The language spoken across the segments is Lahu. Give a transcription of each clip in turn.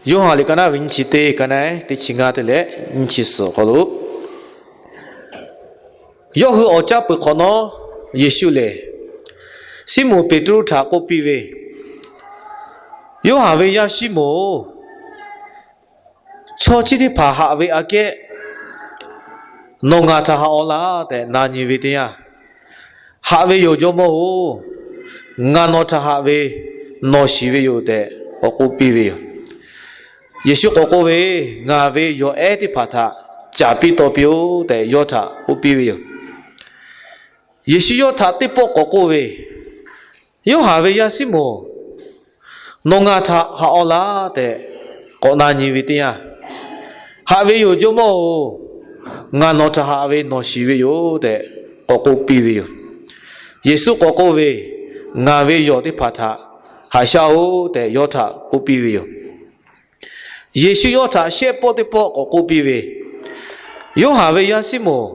Yoˇhanˬ liꞈ ka naˆ ve nyiˇ chi teˇ, ka naˆ teˇ chi ngaˇ te leh nyiˇ chi suhˍ awˬ hk'aw lo, yawˇ hui awˬ caˇ peuˬ hk'awꞈ nawˉ, Yeˍsuˆ lehˬ Siˉmonˍ Peˍtruˆ htaꞈ k'oˆ piˇ ve, Yoˇhanˬ ve yaˇ Siˉmonˍ-oˬ, chaw chi teˇ hpaˍ haꞈ ve aꞈ kehˉ nawˬ ngaˬ htaꞈ haꞈ-aw laˇ tehꞈ na nyi ve teˇ yanˇ, Haꞈ ve yoˬ, Jawˇmawˇ-oˬ, ngaˬ nawˬ htaꞈ haꞈ ve, nawˬ shiˍ ve yoˬ tehꞈ k'awꞈ k'oˆ piˇ ve yoˬ. Yeˍsuˆ k'awꞈ k'oˆ ve, Ngaˬ ve yawˬ ehˉ teˇ hpaˍ htaꞈ caˍ piˇ taw piˇ-oˆ tehꞈ yawˇ htaꞈ k'oˆ piˇ ve yoˬ. Yeˍsuˆ yawˇ htaꞈ teˇ pawˆ k'awꞈ k'oˆ ve, Yoˇhanˬ ve yaˇ Siˉmonˍ, nawˬ ngaˬ htaꞈ haꞈ-aw laˇ tehꞈ k'awꞈ na nyi ve teˇ yanˇ, Haꞈ ve yoˬ, Jawˇmawˇ-oˬ, ngaˬ nawˬ htaꞈ haꞈ ve nawˬ shiˍ ve yoˬ tehꞈ k'awꞈ k'oˆ piˇ ve yoˬ. Yeˍsuˆ k'awꞈ k'oˆ ve, Ngaˬ ve yawˬ teˇ hpaˍ htaꞈ haꞈ shaˉ-oˆ tehꞈ yawˇ htaꞈ k'oˆ piˇ ve yoˬ. Yeˍsuˆ yawˇ htaꞈ shehˆ pawˆ teˇ pawˆ k'awꞈ k'oˆ piˇ ve, Yoˇhanˬ ve yaˇ Siˉmonˍ,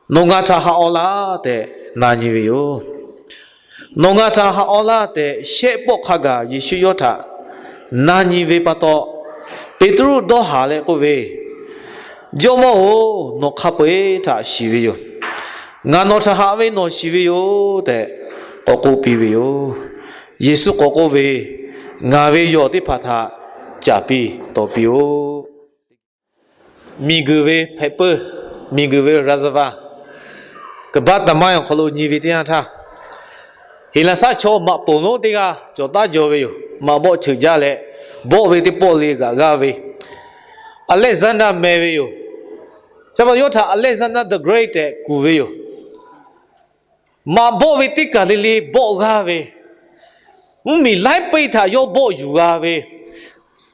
nawˬ ngaˬ htaꞈ haꞈ-aw laˇ tehꞈ na nyi ve yoˬ. Nawˬ ngaˬ htaꞈ haꞈ-aw laˇ tehꞈ shehˆ pawˆ hk'a gaˬ Yeˍsuˆ yawˇ htaꞈ na nyi ve pa taw, Peˍtruˆ dawˇ haˍ leh k'oˆ ve, Jawˇmawˇ-oˬ, nawˬ hk'a peu-eˬ htaꞈ shiˍ ve yoˬ. Ngaˬ nawˬ htaꞈ haꞈ ve nawˬ shiˍ ve yoˬ tehꞈ k'awꞈ k'oˆ piˇ ve yoˬ. Yeˍsuˆ k'awꞈ k'oˆ ve, Ngaˬ ve yawˬ teˇ hpaˍ htaꞈ caˍ piˇ taw piˇ-oˆ. Miˬguiˬ ve hpehꞈ peuˇ, miˬguiˬ ve reservoir, ကမ္ဘာ့သမိုင်း awˬ hk'aw lo nyi ve teˇ yanˇ htaˇ, Heˍlaˍsaˆ chaw maꞈ poˍ lonˉ teˇ g'aˇ cawˬ taˉ jaw ve yoˬ. Maꞈ bawˆ cheuˬ jaˇ leh, bawˆ ve teˇ pawˆ le g'aꞈ g'aˇ ve, Alexander meh ve yoˬ. Chi pa taw yawˇ htaꞈ Alexander the Great tehꞈ kuˬ ve yoˬ. Maꞈ bawˆ ve teˇ kaˬ le le bawˆ g'aˇ ve, mvuhˇmiˬ laiˉ peˆ htaꞈ yawˇ bawˆ yuˬ g'a ve,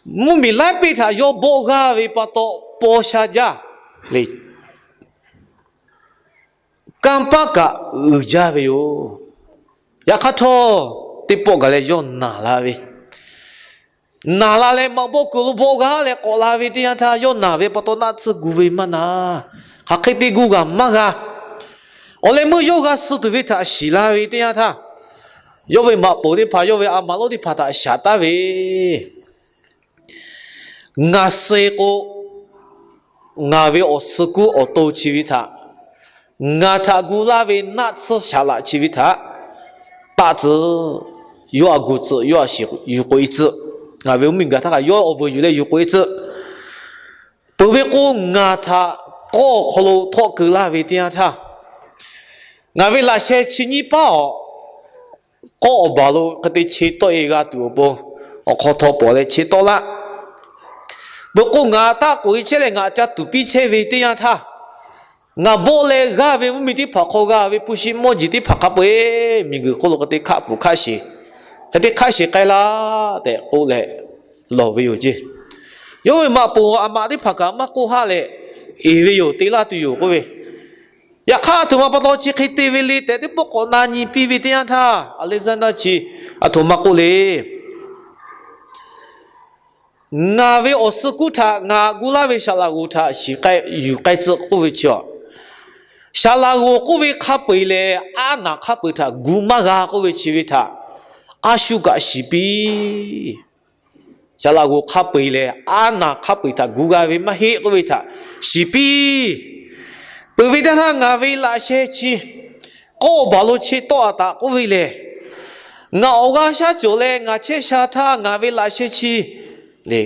mvuhˇmiˬ laiˉ peˆ htaꞈ yawˇ bawˆ g'aˇ ve pa taw paw sha jaˇ le. Kanˇ paˆ kaꞈ uiˍ jaˇ ve yoˬ. Yaꞈ hk'aˇ htawˇ, teˇ pawˆ gaˬ leh yawˇ naˬ la ve, naˬ la leh maꞈ bawˆ kuiˬ lo bawˆ g'aˇ leh k'awꞈ la ve teˇ yanˇ htaˇ, yawˇ naˬ ve pa taw naˆ tsuhˇ gu ve maˇ na. Hk'aˬ hk'e te gu g'a maˇ g'a. Awˬ leh meuˇ yawˇ g'a suh tuˬ ve htaꞈ shiˍ la ve teˇ yanˇ htaˇ, yawˇ ve maꞈ poˍ teˇ hpaˍ, yawˇ ve a maꞈ lonˉ teˇ hpaˍ htaꞈ shaˍ taˍ ve, Ngaˬ suh-e k'o, ngaˬ ve awˬ suh kuˉ awˬ to chi ve htaꞈ, ngaˬ htaꞈ gu laˇ ve naˆ tsuhˇ shaˍ laꞈ chi ve htaꞈ taˆ tcuh. Yawˇ a gu tcuh, yawˇ a shiˍ yuˬ k'oꞈ-e tcuh. Ngaˬ ve mvuhˇmiˬ gaˬ htaˇ kaꞈ yawˇ awˬ vuiˬ yuˬ leh yuˬ k'oꞈ-e tcuh. Peuˬ ve k'o, ngaˬ htaꞈ k'awˇ awˬ hk'aw lo htawˆ keu laˇ ve teˇ yanˇ htaˇ, ngaˬ ve laꞈ sheh chi nyiˇ paˉ awˬ k'awˇ awˬ baˬ lo hk'e te che tawˆ-e g'a tuˬ awˬ pon, awˬ hk'aw htaw pawˍ leh che tawˆ laˇ. Peuˬ k'o, ngaˬ taˆ k'oꞈ-e chehˇ leh ngaˬ ca tuˍ piˇ chehˇ ve teˇ yanˇ htaˇ, ngaˬ bawˆ leh g'aˇ ve mvuhˇmiˬ teˇ hpaˍ hk'aw g'a ve hpu shi mawˇ jeˬ teˇ hpaˍ hk'a peu-eˬ miˬ guiˬ hk'oˆ lo hk'e te hkaˆ pfuhˍ hkaˆ sheˍ, hk'e te hkaˆ sheˍ k'ai laˇ tehꞈ k'oˆ leh lawˬ ve yoˬ ceˇ. Yawˇ ve maꞈ poˍ a maꞈ teˇ hpaˍ kaꞈ maˇ k'oˆ haˆ leh, eˬ ve yoˬ, te laˇ tuˬ yoˬ k'oˆ ve. Yaꞈ hk'aˇ, aˬ htoꞈ ma pa taw chi hk'e te ve le tehꞈ teˇ pawˆ k'awꞈ na nyi piˇ ve teˇ yanˇ htaˇ, Alexander chi aˬ htoꞈ ma k'oˆ le. Ngaˬ ve awˬ suh kuˉ htaꞈ ngaˬ gu laˇ ve saˍ laꞈ g'oˍ htaꞈ shiˍ k'ai yuˬ k'ai tcuh k'oˆ ve chi, saˍ laꞈ g'oˍ k'oˆ ve hk'a peu-eˬ lehˬ, aˉ naˍ hk'a peu-eˬ htaꞈ gu maˇ g'a k'oˆ ve chi ve htaꞈ a shu kaꞈ shiˍ piˇ. Saˍ laꞈ g'oˍ hk'a peu-eˬ lehˬ, aˉ naˍ hk'a peu-eˬ htaꞈ gu g'a ve maˇ heˆ k'oˆ ve htaꞈ shiˍ piˇ. Peuˬ ve teˇ htaˇ, ngaˬ ve laꞈ sheh chi k'awˇ baˬ lo che tawˆ-a taꞈ k'oˆ ve lehˬ, ngaˬ awˬ g'aˇ shaˉ cawˬ leh ngaˬ chehˇ sha htaˇ, ngaˬ ve laꞈ sheh chi le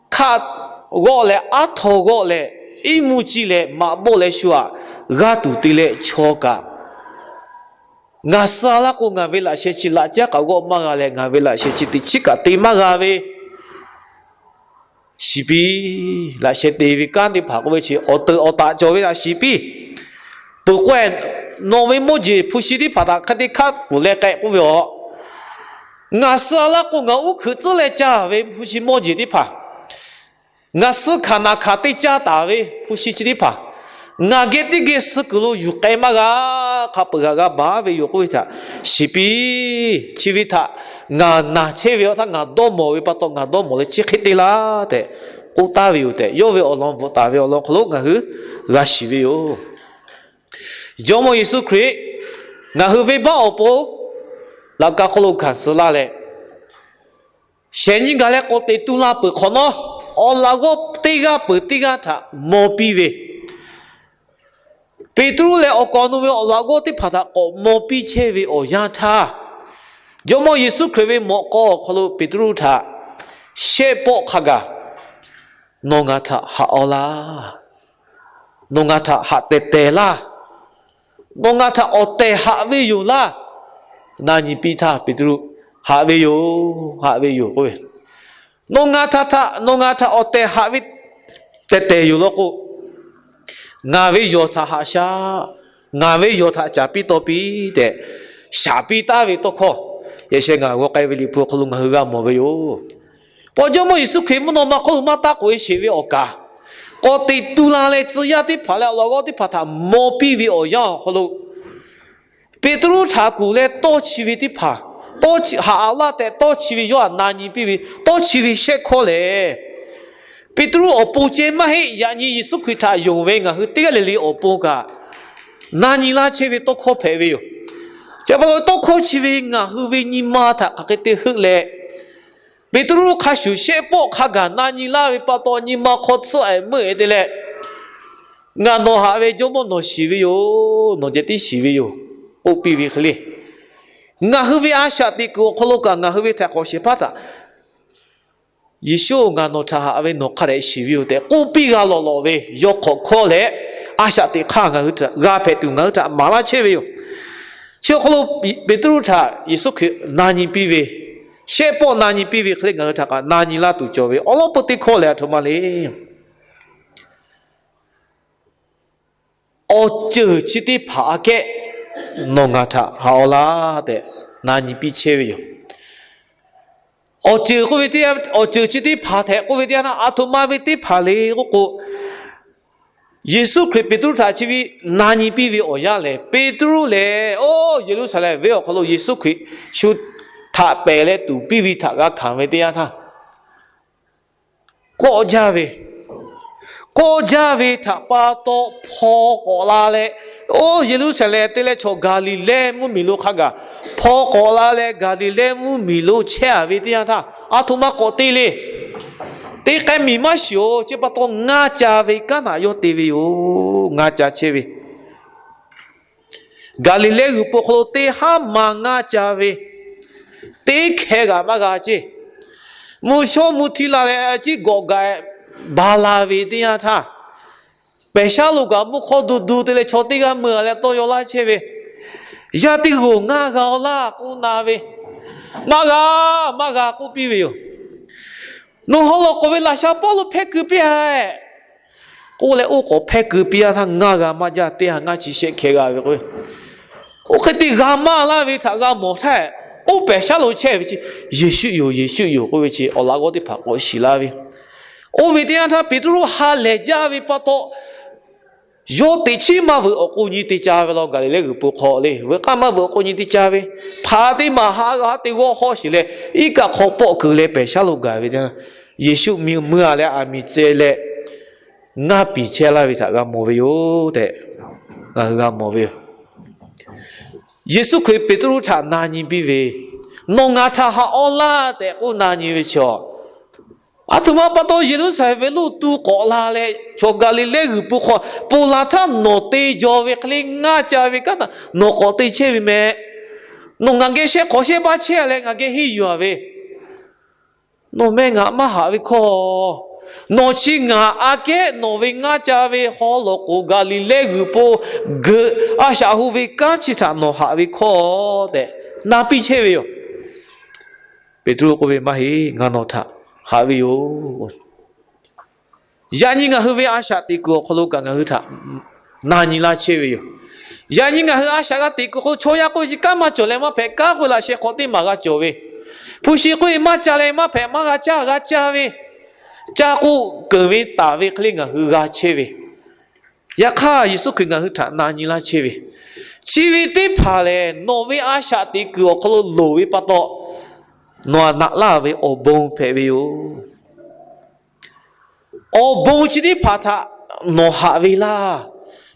hkaˆ g'awˆ leh aˉ htaw g'awˆ leh, iˉ mvuhˇ ciˇ leh maꞈ bawˆ leh shu-aꞈ g'a tuˬ te leh chaw kaꞈ, ngaˬ suh-a laˇ k'o, ngaˬ ve laꞈ sheh chi laꞈ caˉ kaꞈ g'awˆ maˇ g'a leh, ngaˬ ve laꞈ sheh chi teꞈ chiˉ kaꞈ te maˇ g'a ve shiˍ piˇ. Laꞈ sheh te ve kanˉ teˇ hpaˍ k'oˆ ve chi awˬ teuꞈ awˬ taꞈ cawˬ ve htaꞈ shiˍ piˇ. Peuˬ k'o, nawˬ ve mawˇ jeˬ hpu shi teˇ hpaˍ htaꞈ hk'e te hkaˆ pfuhˍ leh k'ai k'oˆ ve yoˬ. Ngaˬ suh-a laˇ k'o, ngaˬ uˉ hkuiꞈ tcuhˉ leh caˇ ve hpu shi mawˇ jeˬ teˇ hpaˍ, ngaˬ suh hkanˍ naˬ hkanˍ te caˇ taˍ ve hpu shi chi teˇ hpaˍ, ngaˬ geh teˇ geh suh kuiˬ lo yuˬ k'ai maˇ g'a. Hk'a peu-eˬ g'a g'a baˬ ve yoˬ k'oˆ ve htaꞈ shiˍ piˇ. Chi ve htaꞈ ngaˬ naˬ chehˇ ve awˬ htaˇ ngaˬ dawˇ mawˬ ve pa taw, ngaˬ dawˇ mawˬ leh chi hk'e te laˇ tehꞈ k'oˆ taˍ ve yoˬ tehꞈ, yawˇ ve awˬ lawn bvuhꞈ taˍ ve awˬ lawn hk'aw lo ngaˬ hui g'a shiˍ ve yoˬ. Jawˇmawˇ Yeˍsuˆ Hkriꞈ ngaˬ hui venˇbaˆ awˬ pon laꞈ ka hk'oˆ lo hkanˍ suh laˇ leh, shehˍ nyi gaˬ leh k'awꞈ teꞈ tu la peuˬ hk'awꞈ nawˉ, awˬ laꞈ g'awˇ teˇ g'aˇ peuˬ teˇ g'aˇ htaꞈ maw piˇ ve, Peˍtruˆ leh awˬ kaˍ awˬ nu ve awˬ laꞈ g'awˇ teˇ hpaˍ htaꞈ k'awꞈ maw piˇ chehˇ ve awˬ yanˇ htaˇ, Jawˇmawˇ Yeˍsuˆ Hkriꞈ ve mawꞈ k'aw awˬ hk'aw lo Peˍtruˆ htaꞈ shehˆ pawˆ hk'a gaˬ, Nawˬ ngaˬ htaꞈ haꞈ-aw laˇ. Nawˬ ngaˬ htaꞈ haꞈ tehˬ tehˬ laˇ. Nawˬ ngaˬ htaꞈ awˬ tehˬ haꞈ ve yoˬ laˇ. Na nyi piˇ htaˇ Peˍtruˆ, Haꞈ ve yoˬ, haꞈ ve yoˬ k'oˆ ve, Nawˬ ngaˬ htaꞈ, nawˬ ngaˬ htaꞈ awˬ tehˬ haꞈ ve tehˬ tehˬ yoˬ law k'o, ngaˬ ve yawˬ htaꞈ haꞈ shaˉ. Ngaˬ ve yawˬ htaꞈ caˍ piˇ taw piˇ tehꞈ, shaˍ piˇ taˍ ve tawˇ hkawˇ, yehˬ sheh ngaˬ g'aw k'ai ve Liꞈ hpu awˬ hk'aw lo ngaˬ hui g'a mawˬ ve yoˬ. Paw Jawˇmawˇ Yeˍsuˆ Hkriꞈ mvuhˇ naw ma hk'oˆ lo maˇ taˆ k'oꞈ-e sheˍ ve awˬ kaˍ, k'awꞈ teꞈ tu la leh tcuh yaˇ teˇ hpaˍ leh awˬ laꞈ g'awˇ teˇ hpaˍ htaꞈ maw piˇ ve awˬ yanˇ awˬ hk'aw lo, Peˍtruˆ htaꞈ kuˬ leh tawˇ chi ve teˇ hpaˍ, haꞈ-aw laˇ tehꞈ tawˇ chi ve yawˇ htaꞈ na nyi piˇ ve, tawˇ chi ve shehˆ hkawˇ lehˬ, Peˍtruˆ awˬ pon ceh maˇ heˆ. Yaꞈ nyi Yeˍsuˆ Hkriꞈ htaꞈ yonˍ ve ngaˬ hui teˇ g'aˇ le le awˬ pon kaꞈ na nyi laˇ chehˇ ve tawˇ hkawˇ hpehꞈ ve yoˬ. Chi pa taw tawˇ hkawˇ chi ve ngaˬ hui ve nyi ma htaꞈ hk'aˬ hk'e te heuˆ leh, Peˍtruˆ hk'a shuˍ shehˆ pawˆ hk'a gaˬ na nyi laˇ ve pa taw nyi ma hk'aw tsuhˆ-e meuˆ-e te leh, Ngaˬ nawˬ haꞈ ve Jawˇmawˇ nawˬ shiˍ ve yoˬ. Nawˬ ceh tiˉ shiˍ ve yoˬ, k'oˆ piˇ ve hk'e le. Ngaˬ hui ve a shaꞈ teꞈ kuiˬ awˬ hk'aw lo kaꞈ ngaˬ hui ve htaiˍ hk'awꞈ shehˍ hpaˇ htaꞈ Yeˍsuˆ-oˬ, ngaˬ nawˬ htaꞈ haꞈ ve nawˬ hk'a dehꞈ shiˍ ve yoˬ tehꞈ k'oˆ piˇ g'a lawꞈ lawꞈ ve yawˇ hk'awꞈ hkawˇ leh a shaꞈ teꞈ hk'aˇ ngaˬ hui htaꞈ g'a hpehꞈ tuˬ ngaˬ hui htaꞈ maˍ laˇ chehˇ ve yoˬ. Chi awˬ hk'aw lo Peˍtruˆ htaꞈ Yeˍsuˆ Hkriꞈ na nyi piˇ ve, shehˆ pawˆ na nyi piˇ ve hk'e le ngaˬ hui htaꞈ kaꞈ na nyi laˇ tuˬ cawˬ ve awˬ lawn peuˬ teˇ hkawˇ lehˬ aˬ htoꞈ ma le. Awˬ ceuˬ chi teˇ hpaˍ aꞈ kehˉ nawˬ ngaˬ htaꞈ haꞈ-aw laˇ tehꞈ na nyi piˇ chehˇ ve yoˬ. Awˬ ceuˬ k'oˆ ve teˇ yanˇ, awˬ ceuˬ chi teˇ hpaˍ tehꞈ k'oˆ ve teˇ yanˇ htaˇ aˬ htoꞈ ma ve teˇ hpaˍ le k'oˆ k'o, Yeˍsuˆ Hkriꞈ Peˍtruˆ htaꞈ chi ve na nyi piˇ ve awˬ yanˇ lehˬ, Peˍtruˆ lehˬ oˇ Yeˍruˆsaˍlehnˍ venˇ awˬ hk'aw lo Yeˍsuˆ Hkriꞈ shu htaꞈ pehˬ leh tuˍ piˇ ve htaꞈ g'a hkanˍ ve teˇ yanˇ htaˇ, kawˆ jaˇ ve, kawˆ jaˇ ve htaꞈ pa taw hpaw k'awꞈ la leh, oˇ Yeˍruˆsaˍlehnˍ te leh chaw Gaˍliˍlehˇ mvuhˇmiˬ lo hk'a gaˬ hpaw k'awꞈ la leh Gaˍliˍlehˇ mvuhˇmiˬ lo chehˇ-a ve teˇ yanˇ htaˇ, aˬ htoꞈ ma k'awꞈ te le. Teˇ k'ai miˬ maˇ shiˍ-oˬ, chi pa taw ngaˇ ca ve kanˉ htaꞈ yawˇ te ve yoˬ. Ngaˇ ca chehˇ ve Gaˍliˍlehˇ g'uiˬ po hk'aw lo teˇ haˉ ma ngaˇ ca ve, teˇ hkeh g'aꞈ maˇ g'a ceˇ. Mvuhˇ shawˉ mvuhˇ htiˇ la leh a ciˉ gawꞈ gaꞈ ba la ve teˇ yanˇ htaˇ, pehˬ shaˉ lo kaꞈ mvuhˇ hk'awˇ du du te leh chaw teˇ g'aˇ meuˇ-a leh tawˇ yaw laˇ chehˇ ve, Yaˇ teˇ g'uˬ ngaˇ g'a-aw laˇ k'oˆ na ve, Maˇ g'a, maˇ g'a k'oˆ piˇ ve yoˬ. Nawˬ haw lawˬ k'oˍ ve laꞈ sha pawˆ lo hpehˇ keu piˇ-a k'oˆ leh, oˇ k'awꞈ hpehˇ keu piˇ-a htaˇ ngaˇ g'a maˇ jaˇ, teˇ ha ngaˇ chi shehˆ hkeh g'a ve k'o, oˇ hk'e te g'a maˇ laˇ ve htaꞈ g'a mawˬ htaˇ, oˇ pehˬ shaˉ lo chehˇ ve chi, Yeˍsuˆ yoˬ, Yeˍsuˆ yoˬ k'oˆ ve chi awˬ laꞈ g'awˇ teˇ hpaˍ k'awꞈ shiˍ laˇ ve. Oˇ ve teˇ yanˇ htaˇ Peˍtruˆ ha lehˬ jaˇ ve pa taw, yawˇ teꞈ chiˉ maˇ veuꞈ awˬ k'o nyi te ca ve law. Gaˍliˍlehˇ g'uiˬ po hk'aw le, veuꞈ k'aˇ maˇ veuꞈ awˬ k'o nyi te ca ve, hpaˍ teˇ maˬ ha g'a teˇ g'awˇ hawˇ shiˍ leh, iˉ kaˆ hk'aw pawˆ keu leh pehˬ shaˉ lo gaˬ ve teˇ yanˇ, Yeˍsuˆ mui mui-a leh aˬ miˍ tcuh leh ngaˇ piˍ chehˇ laˇ ve htaꞈ g'a mawˬ ve yoˬ tehꞈ ngaˬ hui g'a mawˬ ve yoˬ. Yeˍsuˆ Hkriꞈ Peˍtruˆ htaꞈ na nyi piˇ ve, Nawˬ ngaˬ htaꞈ haꞈ-aw laˇ tehꞈ k'oˆ na nyi ve chi, aˬ htoꞈ ma pa taw Yeˍruˆsaˍlehnˍ venˇ lo tu k'awꞈ la leh chaw Gaˍliˍlehˇ g'uiˬ po hk'aw ponˬ laˬ htaˇ nawˬ te jaw ve hk'e le ngaˇ ca ve kanˉ htaꞈ nawˬ k'awꞈ te chehˇ ve meh. Nawˬ ngaˬ geh shehˆ hk'awꞈ shehˆ baˆ chehˇ-a leh ngaˬ geh henˇ yuˬ-a ve, nawˬ meh ngaˬ maˇ haꞈ ve hkawˇ, nawˬ chi ngaˬ aꞈ kehˉ nawˬ ve ngaˇ ca ve haw lawˬ k'oˍ Gaˍliˍlehˇ g'uiˬ po geuꞈ a shaꞈ hu ve kanˉ chi htaꞈ nawˬ haꞈ ve hkawˇ tehꞈ na piˇ chehˇ ve yoˬ. Peˍtruˆ k'oˆ ve, Maˇ heˆ, ngaˬ nawˬ htaꞈ haꞈ ve yoˬ. Yaꞈ nyi ngaˬ hui ve a shaꞈ teꞈ kuiˬ awˬ hk'aw lo kaꞈ ngaˬ hui htaꞈ na nyi laˇ chehˇ ve yoˬ. Yaꞈ nyi ngaˬ hui a shaꞈ g'a teꞈ kuiˬ hk'aw lo chaw yaˇ k'oˆ ve chi kanˉ maˇ cawˬ leh maˇ hpehꞈ, kanˉ k'oˆ ve laꞈ sheh hk'awꞈ teˇ maˬ g'a cawˬ ve, hpu shi k'oˆ ve maˇ ca leh maˇ hpehꞈ, maˇ g'a caˇ g'a ca ve, ca k'o keunˍ ve taˍ ve hk'e le ngaˬ hui g'a chehˇ ve. Yaꞈ hk'aˇ Yeˍsuˆ Hkriꞈ ngaˬ hui htaꞈ na nyi laˇ chehˇ ve, chi ve teˇ hpaˍ lehˬ nawˬ ve a shaꞈ teꞈ kuiˬ awˬ hk'aw lo loˍ ve pa taw, nawˬ aꞈ naꞈ laˇ ve awˬ bon hpehꞈ ve yoˬ. Awˬ bon chi teˇ hpaˍ htaꞈ nawˬ haꞈ ve laˇ.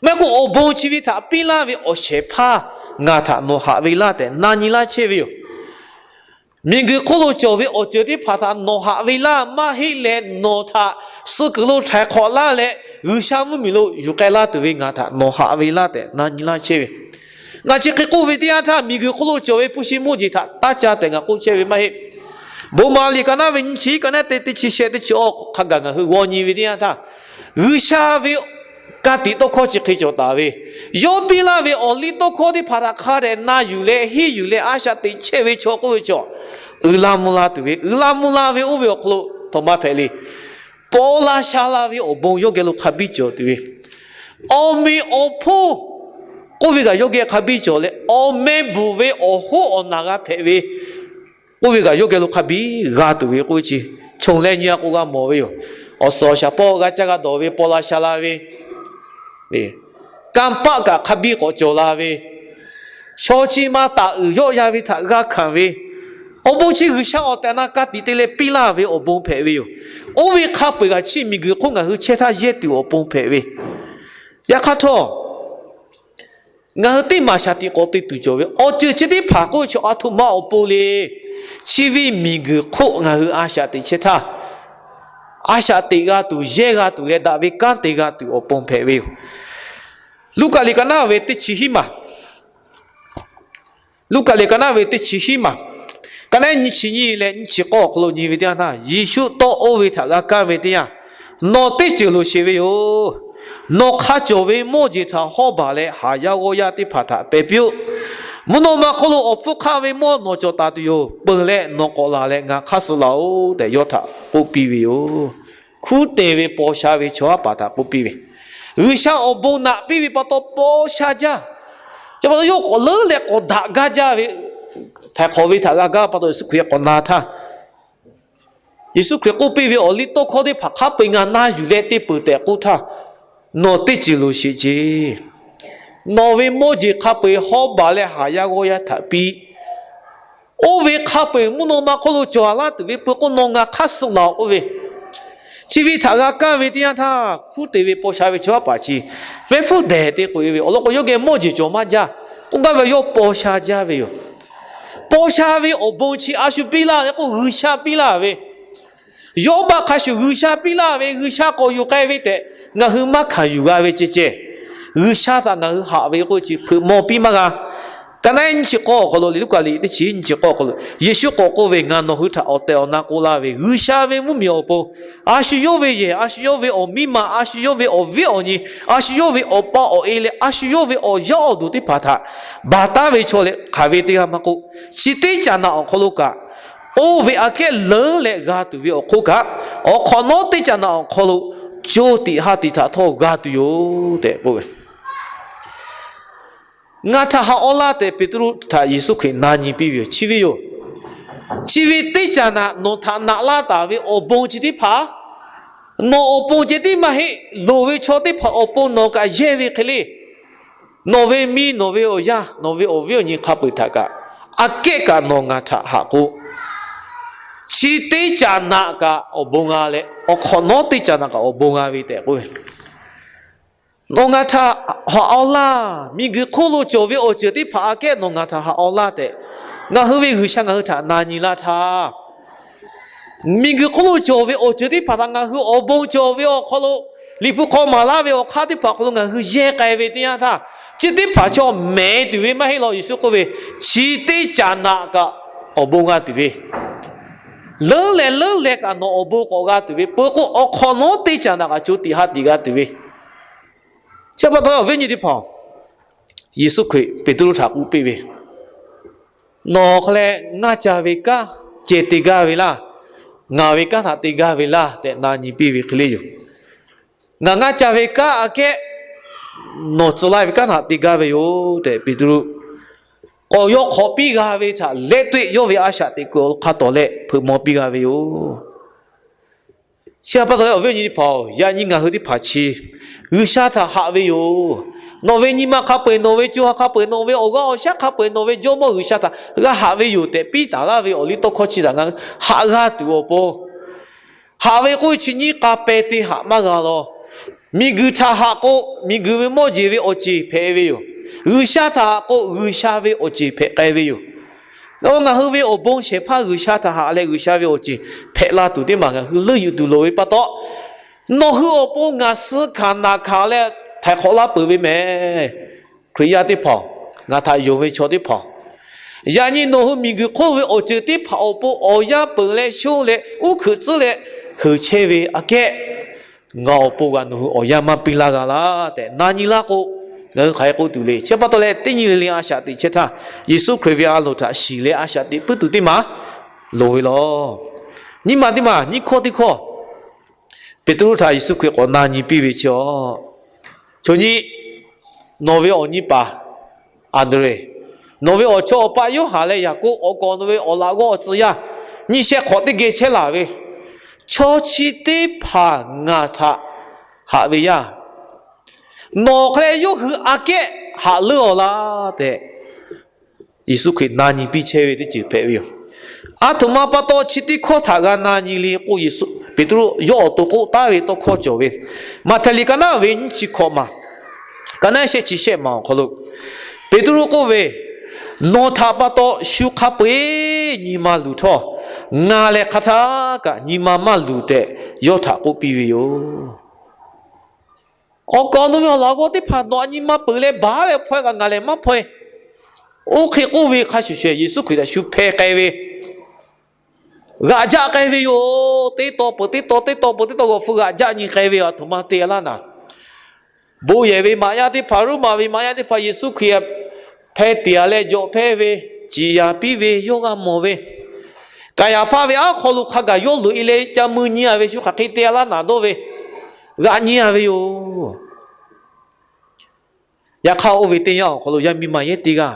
Maˇ heˆ k'o awˬ bon chi ve htaꞈ piˇ laˇ ve awˬ shehˍ hpaˇ ngaˬ htaꞈ nawˬ haꞈ ve laˇ tehꞈ na nyi laˇ chehˇ ve yoˬ. Miˬguiˬ hk'oˆ lo cawˬ ve awˬ ceuˬ teˇ hpaˍ htaꞈ nawˬ haꞈ ve laˇ maˇ heˆ leh, nawˬ htaꞈ suh kuiˬ lo htaiˍ hk'awꞈ laˇ leh, G'uiˬsha mvuhˇmiˬ lo yuˬ k'ai laˇ tuˬ ve ngaˬ htaꞈ nawˬ haꞈ ve laˇ tehꞈ na nyi laˇ chehˇ ve. Ngaˬ chi hk'e k'oˆ ve teˇ yanˇ htaˇ, miˬguiˬ hk'oˆ lo cawˬ ve hpu shi mawˇ jeˬ htaꞈ taˇ ca tehꞈ ngaˬ k'oˆ chehˇ ve maˇ heˆ. Bon maˍ liꞈ ka naˉ ve nyiˇ chi kaꞈ naˉ te teˇ chi shehˆ teˇ chi awˬ hk'a gaˬ ngaˬ hui g'aw nyi ve teˇ yanˇ htaˇ, G'uiˬsha ve ka tiꞈ tawˇ hkawˇ chi hk'e cawˬ taˍ ve, yawˇ piˇ laˇ ve awˬ liˇ tawˇ hkawˇ teˇ hpaˍ htaꞈ hk'a dehꞈ na yuˬ leh henˇ yuˬ leh a shaꞈ teꞈ chehˇ ve chaw k'oˆ ve chaw, uiˍ la mvuh la tuˬ ve, uiˍ la mvuh la ve oˇ ve awˬ hk'aw lo htawꞈ ma hpehꞈ le. Paw la sha la ve awˬ bon yawˇ geh lo hk'a biˇ cawˬ tuˬ ve, awˬ meꞈ awˬ hponˇ k'oˆ ve kaꞈ yawˇ geh hk'a biˇ cawˬ leh, awˬ meh bvuhˬ ve awˬ hoˉ awˬ naˬ g'a hpehꞈ ve k'oˆ ve kaꞈ yawˇ geh lo hk'a biˇ g'a tuˬ ve k'oˆ ve chi, chonˬ leh nyi a k'o g'a mawˬ ve yoˬ. Awˬ suhˍ awˬ shaˍ hpawˇ g'a caˇ g'a dawˬ ve, paw la sha la ve, kanˇ paˆ kaꞈ hk'a biˇ k'awꞈ cawˬ la ve, shaw chi ma taˍ uiˍ yawˆ ya ve htaꞈ g'a hkanˍ ve, awˬ bon chi G'uiˬsha awˬ tehˬ na ka tiꞈ te leh piˇ laˇ ve awˬ bon hpehꞈ ve yoˬ. Oˇ ve hk'a peu-eˬ kaꞈ chi miˬguiˬ hk'oˆ ngaˬ hui chehˇ htaˇ yehˇ tuˬ awˬ pon hpehꞈ ve. Yaꞈ hk'aˇ htawˇ, ngaˬ hui teˇ maˬ shaˍ tiꞈ k'awꞈ te tuˬ cawˬ ve awˬ ceuˬ chi teˇ hpaˍ k'oˆ ve chaw a htoꞈ ma awˬ pon le. Chi ve miˬguiˬ hk'oˆ ngaˬ hui a shaꞈ teꞈ chehˇ htaˇ, a shaꞈ teꞈ g'a tuˬ, yehˇ g'a tuˬ leh daꞈ ve kanˉ te g'a tuˬ awˬ pon hpehꞈ ve yoˬ. Luˉkaꞈ liꞈ ka naˉ ve teˇ chi hiˉ maˬ, Luˉkaꞈ liꞈ ka naˉ ve teˇ chi hiˉ maˬ, ka naˉ nyiˇ chi nyiˇ leh nyiˇ chi k'awˇ awˬ hk'aw lo nyi ve teˇ yanˇ htaˇ, Yeˍsuˆ tawˇ oˇ ve htaꞈ g'a kaˇ ve teˇ yanˇ, Nawˬ teˇ ceuˬ loˍ sheˍ ve yoˬ. Nawˬ hk'a cawˬ ve mawˇ jeˬ htaꞈ hawˉ baˬ leh haˍ yaˇ g'awˇ yaˇ teˇ hpaˍ htaꞈ pehˬ piˇ-oˆ. Mvuhˇ naw ma hk'oˆ lo awˬ hpfuhˇ hk'aˆ ve mawˇ nawˬ cawˬ taˍ tuˬ yoˬ. Peuˬ leh nawˬ k'awꞈ laˬ leh ngaˬ hk'aˇ suh laˬ-oꞈ tehꞈ yawˇ htaꞈ k'oˆ piˇ ve yoˬ. Hkunˉ te ve paw sha ve chaw haˉ paˍ htaꞈ k'oˆ piˇ ve, G'uiˬsha awˬ bon naꞈ piˇ ve pa taw paw sha jaˇ. Chi pa taw yawˇ k'awꞈ leuˉ leh k'awꞈ daꞈ gaˇ jaˇ ve, htaiˍ hk'awꞈ ve htaꞈ g'a gaˇ pa taw Yeˍsuˆ Hkriꞈ k'awꞈ na htaˇ, Yeˍsuˆ Hkriꞈ k'oˆ piˇ ve awˬ liˇ tawˇ hkawˇ teˇ hpaˍ hk'a peu-eˬ ngaˬ na yuˬ leh te peuˬ tehꞈ k'oˆ htaˇ, Nawˬ teˇ ceuˬ loˍ sheˍ ceˇ. Nawˬ ve mawˇ jeˬ hk'a peu-eˬ hawˉ baˬ leh haˍ yaˇ g'awˇ yaˇ htaꞈ piˇ. Oˇ ve hk'a peu-eˬ mvuhˇ naw ma hk'oˆ lo cawˬ a laˇ tuˬ ve peuˬ k'o nawˬ ngaˬ hk'aˇ suh laˬ-oꞈ k'oˆ ve, chi ve htaꞈ g'a kaˇ ve teˇ yanˇ htaˇ, hkunˉ te ve paw sha ve chaw haˉ paˍ chi, venˇ hpfuhˇ dehˬ te k'oꞈ-e ve awˬ lawn k'o, yawˇ geh mawˇ jeˬ cawˬ maˇ jaˇ. K'oˆ gaˇ ve yawˇ paw sha jaˇ ve yoˬ. Paw sha ve awˬ bon chi a shu piˇ laˇ ve k'o, G'uiˬsha piˇ laˇ ve. Yawˇ baˆ hk'a shuˍ G'uiˬsha piˇ laˇ ve, G'uiˬsha k'awꞈ yuˬ k'ai ve tehꞈ ngaˬ hui maˇ hkanˍ yuˬ g'a ve ceh ceh, G'uiˬsha htaꞈ ngaˬ hui haꞈ ve k'oˆ ve chi hpeuꞈ maw piˇ maˇ g'a. Ka naˉ nyiˇ chi k'awˇ awˬ hk'aw lo, Liꞈ luˉkaꞈ liꞈ teˇ chi nyiˇ chi k'awˇ awˬ hk'aw lo Yeˍsuˆ k'awꞈ k'oˆ ve, Ngaˬ nawˬ hui htaꞈ awˬ tehˬ awˬ na k'oˆ laˇ ve, G'uiˬsha ve mvuhˇmiˬ awˬ pon, a shu yawˇ ve yehˬ, a shu yawˇ ve awˬ miˇ ma, a shu yawˇ ve awˬ viˉ awˬ nyi, a shu yawˇ ve awˬ pa awˬ e leh a shu yawˇ ve awˬ yaˇ awˬ duˬ teˇ hpaˍ htaꞈ baˬ taˉ ve chaw leh hk'aˬ ve teˇ g'aˇ maˇ k'oˆ, chi teˇ caꞈ naꞈ awˬ hk'aw lo kaꞈ, oˇ ve aꞈ kehˉ leuˉ leh g'a tuˬ ve awˬ hk'oˆ kaꞈ, awˬ hk'awꞈ nawˉ teˇ caꞈ naꞈ awˬ hk'aw lo co tiꞈ ha tiꞈ htaꞈ htawˇ g'a tuˬ yoˬ tehꞈ k'oˆ ve. Ngaˬ htaꞈ haꞈ-aw laˇ tehꞈ Peˍtruˆ htaꞈ Yeˍsuˆ Hkriꞈ na nyi piˇ ve yoˬ. Chi ve yoˬ. Chi ve teˇ caꞈ naꞈ nawˬ htaꞈ naꞈ laˇ taˍ ve awˬ bon chi teˇ hpaˍ, nawˬ awˬ pon ceh tiˉ maˇ heˆ, loˍ ve chaw teˇ hpaˍ awˬ pon nawˬ kaꞈ yehˇ ve hk'e le. Nawˬ ve miˇ, nawˬ ve awˬ yaˇ, nawˬ ve awˬ viˉ awˬ nyi hk'a peu-eˬ htaꞈ kaꞈ, aꞈ kehˉ kaꞈ nawˬ ngaˬ htaꞈ haꞈ k'o, chi teˇ caꞈ naꞈ kaꞈ awˬ bon g'a leh, awˬ hk'awꞈ nawˉ teˇ caꞈ naꞈ kaꞈ awˬ bon g'a ve tehꞈ k'oˆ ve. Nawˬ ngaˬ htaꞈ haꞈ-aw laˇ. Miˬguiˬ hk'oˆ lo cawˬ ve awˬ ceuˬ teˇ hpaˍ aꞈ kehˉ nawˬ ngaˬ htaꞈ haꞈ-aw laˇ tehꞈ, ngaˬ hui ve G'uiˬsha ngaˬ hui htaꞈ na nyi laˇ htaˇ, miˬguiˬ hk'oˆ lo cawˬ ve awˬ ceuˬ teˇ hpaˍ htaꞈ ngaˬ hui awˬ bon cawˬ ve awˬ hk'aw lo, Liꞈ hpu hk'aw maˍ laˇ ve awˬ hk'aˇ teˇ hpaˍ awˬ hk'aw lo ngaˬ hui yehˇ k'ai ve teˇ yanˇ htaˇ, chi teˇ hpaˍ chaw mehˍ tuˬ ve maˇ heˆ law. Yeˍsuˆ k'oˆ ve, chi teˇ caꞈ naꞈ kaꞈ awˬ bon g'a tuˬ ve, leuˉ leh leuˉ leh kaꞈ nawˬ awˬ bon k'awꞈ g'a tuˬ ve, peuˬ k'o awˬ hk'awꞈ nawˉ teˇ caꞈ naꞈ kaꞈ co tiꞈ ha tiꞈ g'a tuˬ ve. Chi pa taw awˬ viˉ awˬ nyi teˇ hpaˍ-oˬ, Yeˍsuˆ Hkriꞈ Peˍtruˆ htaꞈ k'oˆ piˇ ve, Nawˬ hk'a leh ngaˇ ca ve kanˉ ceh te gaˇ ve laˇ, ngaˬ ve kanˉ htaꞈ te gaˇ ve laˇ tehꞈ na nyi piˇ ve hk'e le yoˬ. Ngaˬ ngaˇ ca ve kanˉ aꞈ kehˉ nawˬ tcuh laˇ ve kanˉ htaꞈ te gaˇ ve yoˬ tehꞈ Peˍtruˆ k'awꞈ yawˇ hk'awꞈ piˇ g'a ve htaꞈ leh teˇ yawˇ ve a shaꞈ teꞈ kuiˬ awˬ hk'a tawˍ leh hpeuꞈ maw piˇ g'a ve yoˬ. Chi pa taw leh awˬ viˉ awˬ nyi teˇ hpaˍ-oˬ, yaꞈ nyi ngaˬ hui teˇ hpaˍ chi G'uiˬsha htaꞈ haꞈ ve yoˬ. Nawˬ ve nyi ma hk'a peu-eˬ, nawˬ ve co ha hk'a peu-eˬ, nawˬ ve awˬ g'aˇ awˬ shaˉ hk'a peu-eˬ, nawˬ ve jawˇmawˇ G'uiˬsha htaꞈ g'a haꞈ ve yoˬ tehꞈ piˇ taˍ laˇ ve awˬ liˇ tawˇ hkawˇ chi htaꞈ ngaˬ hui haꞈ g'a tuˬ awˬ pon, haꞈ ve k'oˆ ve chi nyiˇ k'a peh te haꞈ maˇ g'a law. Miˬguiˬ htaꞈ haꞈ k'o, miˬguiˬ ve mawˇ jeˬ ve awˬ ceˬ hpehꞈ ve yoˬ. G'uiˬsha htaꞈ haꞈ k'o, G'uiˬsha ve awˬ ceˬ hpehꞈ k'ai ve yoˬ. Ngaˬ hui ve awˬ bon shehˍ hpaˇ G'uiˬsha htaꞈ haꞈ leh G'uiˬsha ve awˬ ceuˬ hpehꞈ la tuˬ teˇ maˬ ngaˬ hui leuˆ yuˬ tuˬ loˍ ve pa taw, nawˬ hui awˬ pon ngaˬ suh hkanˍ naˬ hkanˍ leh htaiˍ hk'awꞈ laˇ peuˬ ve mehˍ. Hkriꞈ yaˇ teˇ hpaˍ-oˬ, ngaˬ htaꞈ yonˍ ve chaw teˇ hpaˍ-oˬ, yaꞈ nyi nawˬ hui miˬguiˬ hk'oˆ ve awˬ ceuˬ teˇ hpaˍ awˬ pon awˬ yanˇ peuˬ leh shonˇ leh uˉ hkuiꞈ tcuhˉ leh heuˬ chehˇ ve aꞈ kehˉ, ngaˬ awˬ pon g'a nawˬ hui awˬ yanˇ maˇ piˇ laˇ g'a laˇ tehꞈ na nyi laˇ k'o, ngaˬ hui hk'aˬ hk'e k'oˆ tuˬ le. Chi pa taw leh teˇ nyi le le a shaꞈ teꞈ chehˇ htaˇ, Yeˍsuˆ Hkriꞈ ve a loˍ htaꞈ shiˍ leh a shaꞈ teꞈ puiˉ tuˬ teˇ maˬ loˍ ve law. Nyiˇ maˬ teˇ maˬ nyiˇ hkawˇ teˇ hkawˇ, Peˍtruˆ htaꞈ Yeˍsuˆ Hkriꞈ k'awꞈ na nyi piˇ ve chi-a, chaw nyi, nawˬ ve awˬ nyi paˍ Anˍdrehˍ, nawˬ ve awˬ chawˇ awˬ paˆ Yoˇhanˬ leh Yaˍkoˆ, awˬ kawꞈ nawˬ ve awˬ laꞈ g'awˇ awˬ tcuh yaˇ, nyi shehˆ hk'awꞈ teˇ geh chehˇ laˬ ve chaw chi teˇ hpaˍ ngaˬ htaꞈ haꞈ ve yaˇ, nawˬ hk'aˬ lehˬ yawˇ hui aꞈ kehˉ haꞈ leuˉ-aw laˇ tehꞈ, Yeˍsuˆ Hkriꞈ na nyi piˇ chehˇ ve teˇ ceuˬ hpehꞈ ve yoˬ. Aˬ htoꞈ ma pa taw chi teˇ hkawˇ htaꞈ g'a na nyi le k'o, Yeˍsuˆ, Peˍtruˆ yawˇ awˬ to k'oˆ taˉ ve tawˇ hkawˇ cawˬ ve, Maꞈhtehˍ liꞈ ka naˉ ve nyiˇ chi hkawꞈ maˬ, ka naˉ shehˆ chi shehˆ maˬ awˬ hk'aw lo, Peˍtruˆ k'oˆ ve, Nawˬ htaꞈ pa taw shu hk'a peu-eˬ nyi ma luˬ htawˇ, ngaˬ lehˬ hk'aˬ htaˇ kaꞈ nyi ma maˇ luˬ tehꞈ yawˇ htaꞈ k'oˆ piˇ ve yoˬ. Awˬ kawꞈ nawˬ ve awˬ laꞈ g'awˇ teˇ hpaˍ nawˬ aꞈ nyi ma peuˬ leh baˬ leh hpaweh kaꞈ ngaˬ lehˬ maˇ hpaweh. Oˇ hk'e k'oˆ ve hk'a shuˍ shuˍ Yeˍsuˆ Hkriꞈ htaꞈ shu hpeh k'ai ve, g'aꞈ jaˆ k'ai ve yoˬ. Teˇ taw peuˬ teˇ taw, teˇ taw peuˬ teˇ taw g'awˬ hpfuh g'aꞈ jaˆ nyi k'ai ve, aˬ htoꞈ ma te laˇ naˍ. Bon yehˬ ve maꞈ yaˇ teˇ hpaˍ, Roˉmaꞈ ve maꞈ yaˇ teˇ hpaˍ Yeˍsuˆ Hkriꞈ hpeh tiꞈ-a leh jawꞈ hpehˇ ve, ciˍ yanˍ piˇ ve yawˇ g'a mawˬ ve, Kaˍyaˍhpaˆ ve aˉ hk'aw lo hk'a gaˬ yawˇ loꞈ-e leh ca mui nyi-a ve shu hk'aˬ hk'e te-a laˇ naˍ dawˇ ve, g'aꞈ nyi-a ve yoˬ. Yaꞈ hk'aˇ oˇ ve teˇ yanˇ awˬ hk'aw lo yaˇ miˇ ma yehˉ teˇ g'aˇ,